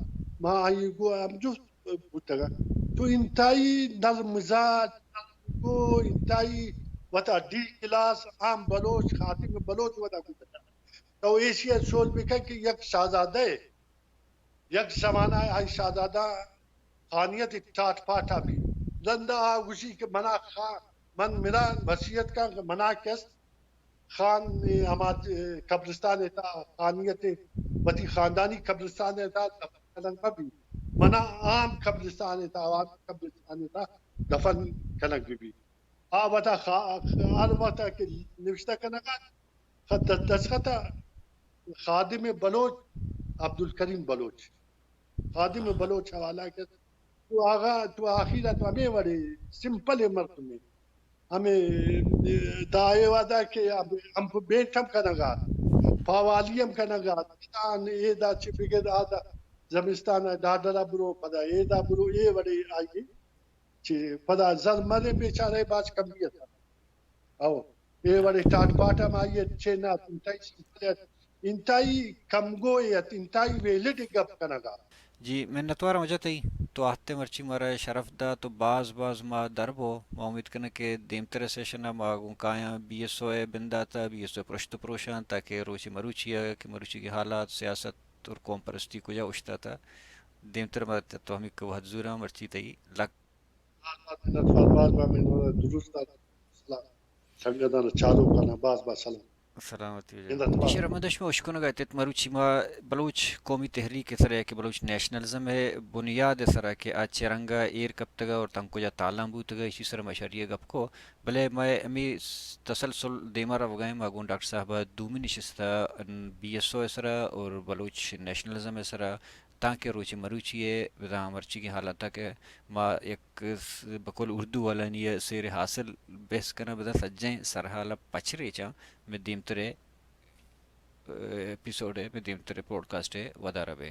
ما آئی گوں ہمجست بوتگ آں۔ تو انتہائی نرم مزاج، نرم گو، انتہائی وتا ڈی کلاس عام بلوچ، خادم بلوچ وتا بوتگ۔ تو ایشی ءَ سوچ بکن کہ یک شہزادہ ءِ، یک زمانہ ءَ آئی شہزادہ خانیت ءِ ٹاٹ پاٹ ءَ بی۔ رندا آ گوشی کہ منا خان، من مرا وصیت کن کہ منا کس خان ءِ ہما قبرستان ءِ تہا، خانیت ءِ وتی خاندانی قبرستان ءِ تہا دفن کنگ مہ بی، منا عام قبرستان ءِ تہا، عوامی قبرستان ءِ تہا دفن کنگ بہ بی۔ آ وتا خا-، ہر وقت کہ نوشتہ کنگ ءَ ات، خط دستخط ءَ خادم بلوچ، عبدالکریم بلوچ، خادم بلوچ حوالہ کت۔ تو آغا، تو آخیر ءَ تو ہمے وڑے سمپل مردمے، ہمے دا اے وہدا کہ ہم، ہم بینٹ ہم کنگ ءَ ات، پاوالی ہم کنگ ءَ ات۔ ادا اے دا چہ بگر آ دا زمستان ءَ ڈاڈر ءَ برو، پدا اے دا برو، اے وڑے آئی چہ پدا زر مرے بیچارہ باز کمی ات۔ او، اے وڑے ٹاٹ پاٹ ہم آئی ءَ چین ات، انتہائی سمپل ات، انتہائی کمگوئے ات، انتہائی ویلڈ گپ کنگ ءَ۔ جی، منتوار آں واجہ تئی، تو آہتے مرچی مارا شرف دات، تو باز باز ما در بو، ما امید کناں کہ دیمتر ءِ سیشن ءَ ما گوں کایاں بی ایس او ءِ بندات ءَ، بی ایس او ءِ پرشت ءُ پروشاں، تاکہ روچے مروچی ءَ کہ مروچیگیں حالات، سیاست اور قوم پرستی کجا اوشتاتہ، دیمتر ما تو ہمے کہ وہد زوراں۔ مرچی تئی لک۔ باز باز منتوار، باز باز منتوار، درست ات۔ سلام۔ سنگتاں چاروکاں باز باز سلام۔ سلامتی بجا۔ منتوار۔ جی شر، من دشمے اشکنگ ءَ اتت، مروچی ما بلوچ قومی تحریک ءِ سرا کہ بلوچ نیشنلزم ءِ بنیاد ءِ سرا کہ آ چہ رنگ ءَ ایر کپتگ ءَ اور تاں کجا تالان بوتگ ءَ، ایشی سرا ما شری ءَ گپ کو۔ بلے ما ہمے س-، تسلسل دیما روگ ءَ ایں، ما گوں ڈاکٹر صاحب ءَ دومی نشست ءَ بی ایس او ءِ سرا اور بلوچ نیشنلزم ءِ سرا تانکہ روچے مروچی ءَ بزاں مرچیگیں حالات ءَ کہ ما یک س-، بقول اردو والانی ءَ سیر حاصل بحث کناں، بزاں سجہیں سرحال ءَ پچ ریچاں، مئے دیمتر ءِ، ا، ایپیسوڈ ءِ، مئے دیمتر ءِ پوڈکاسٹ ءِ ودار ءَ بہ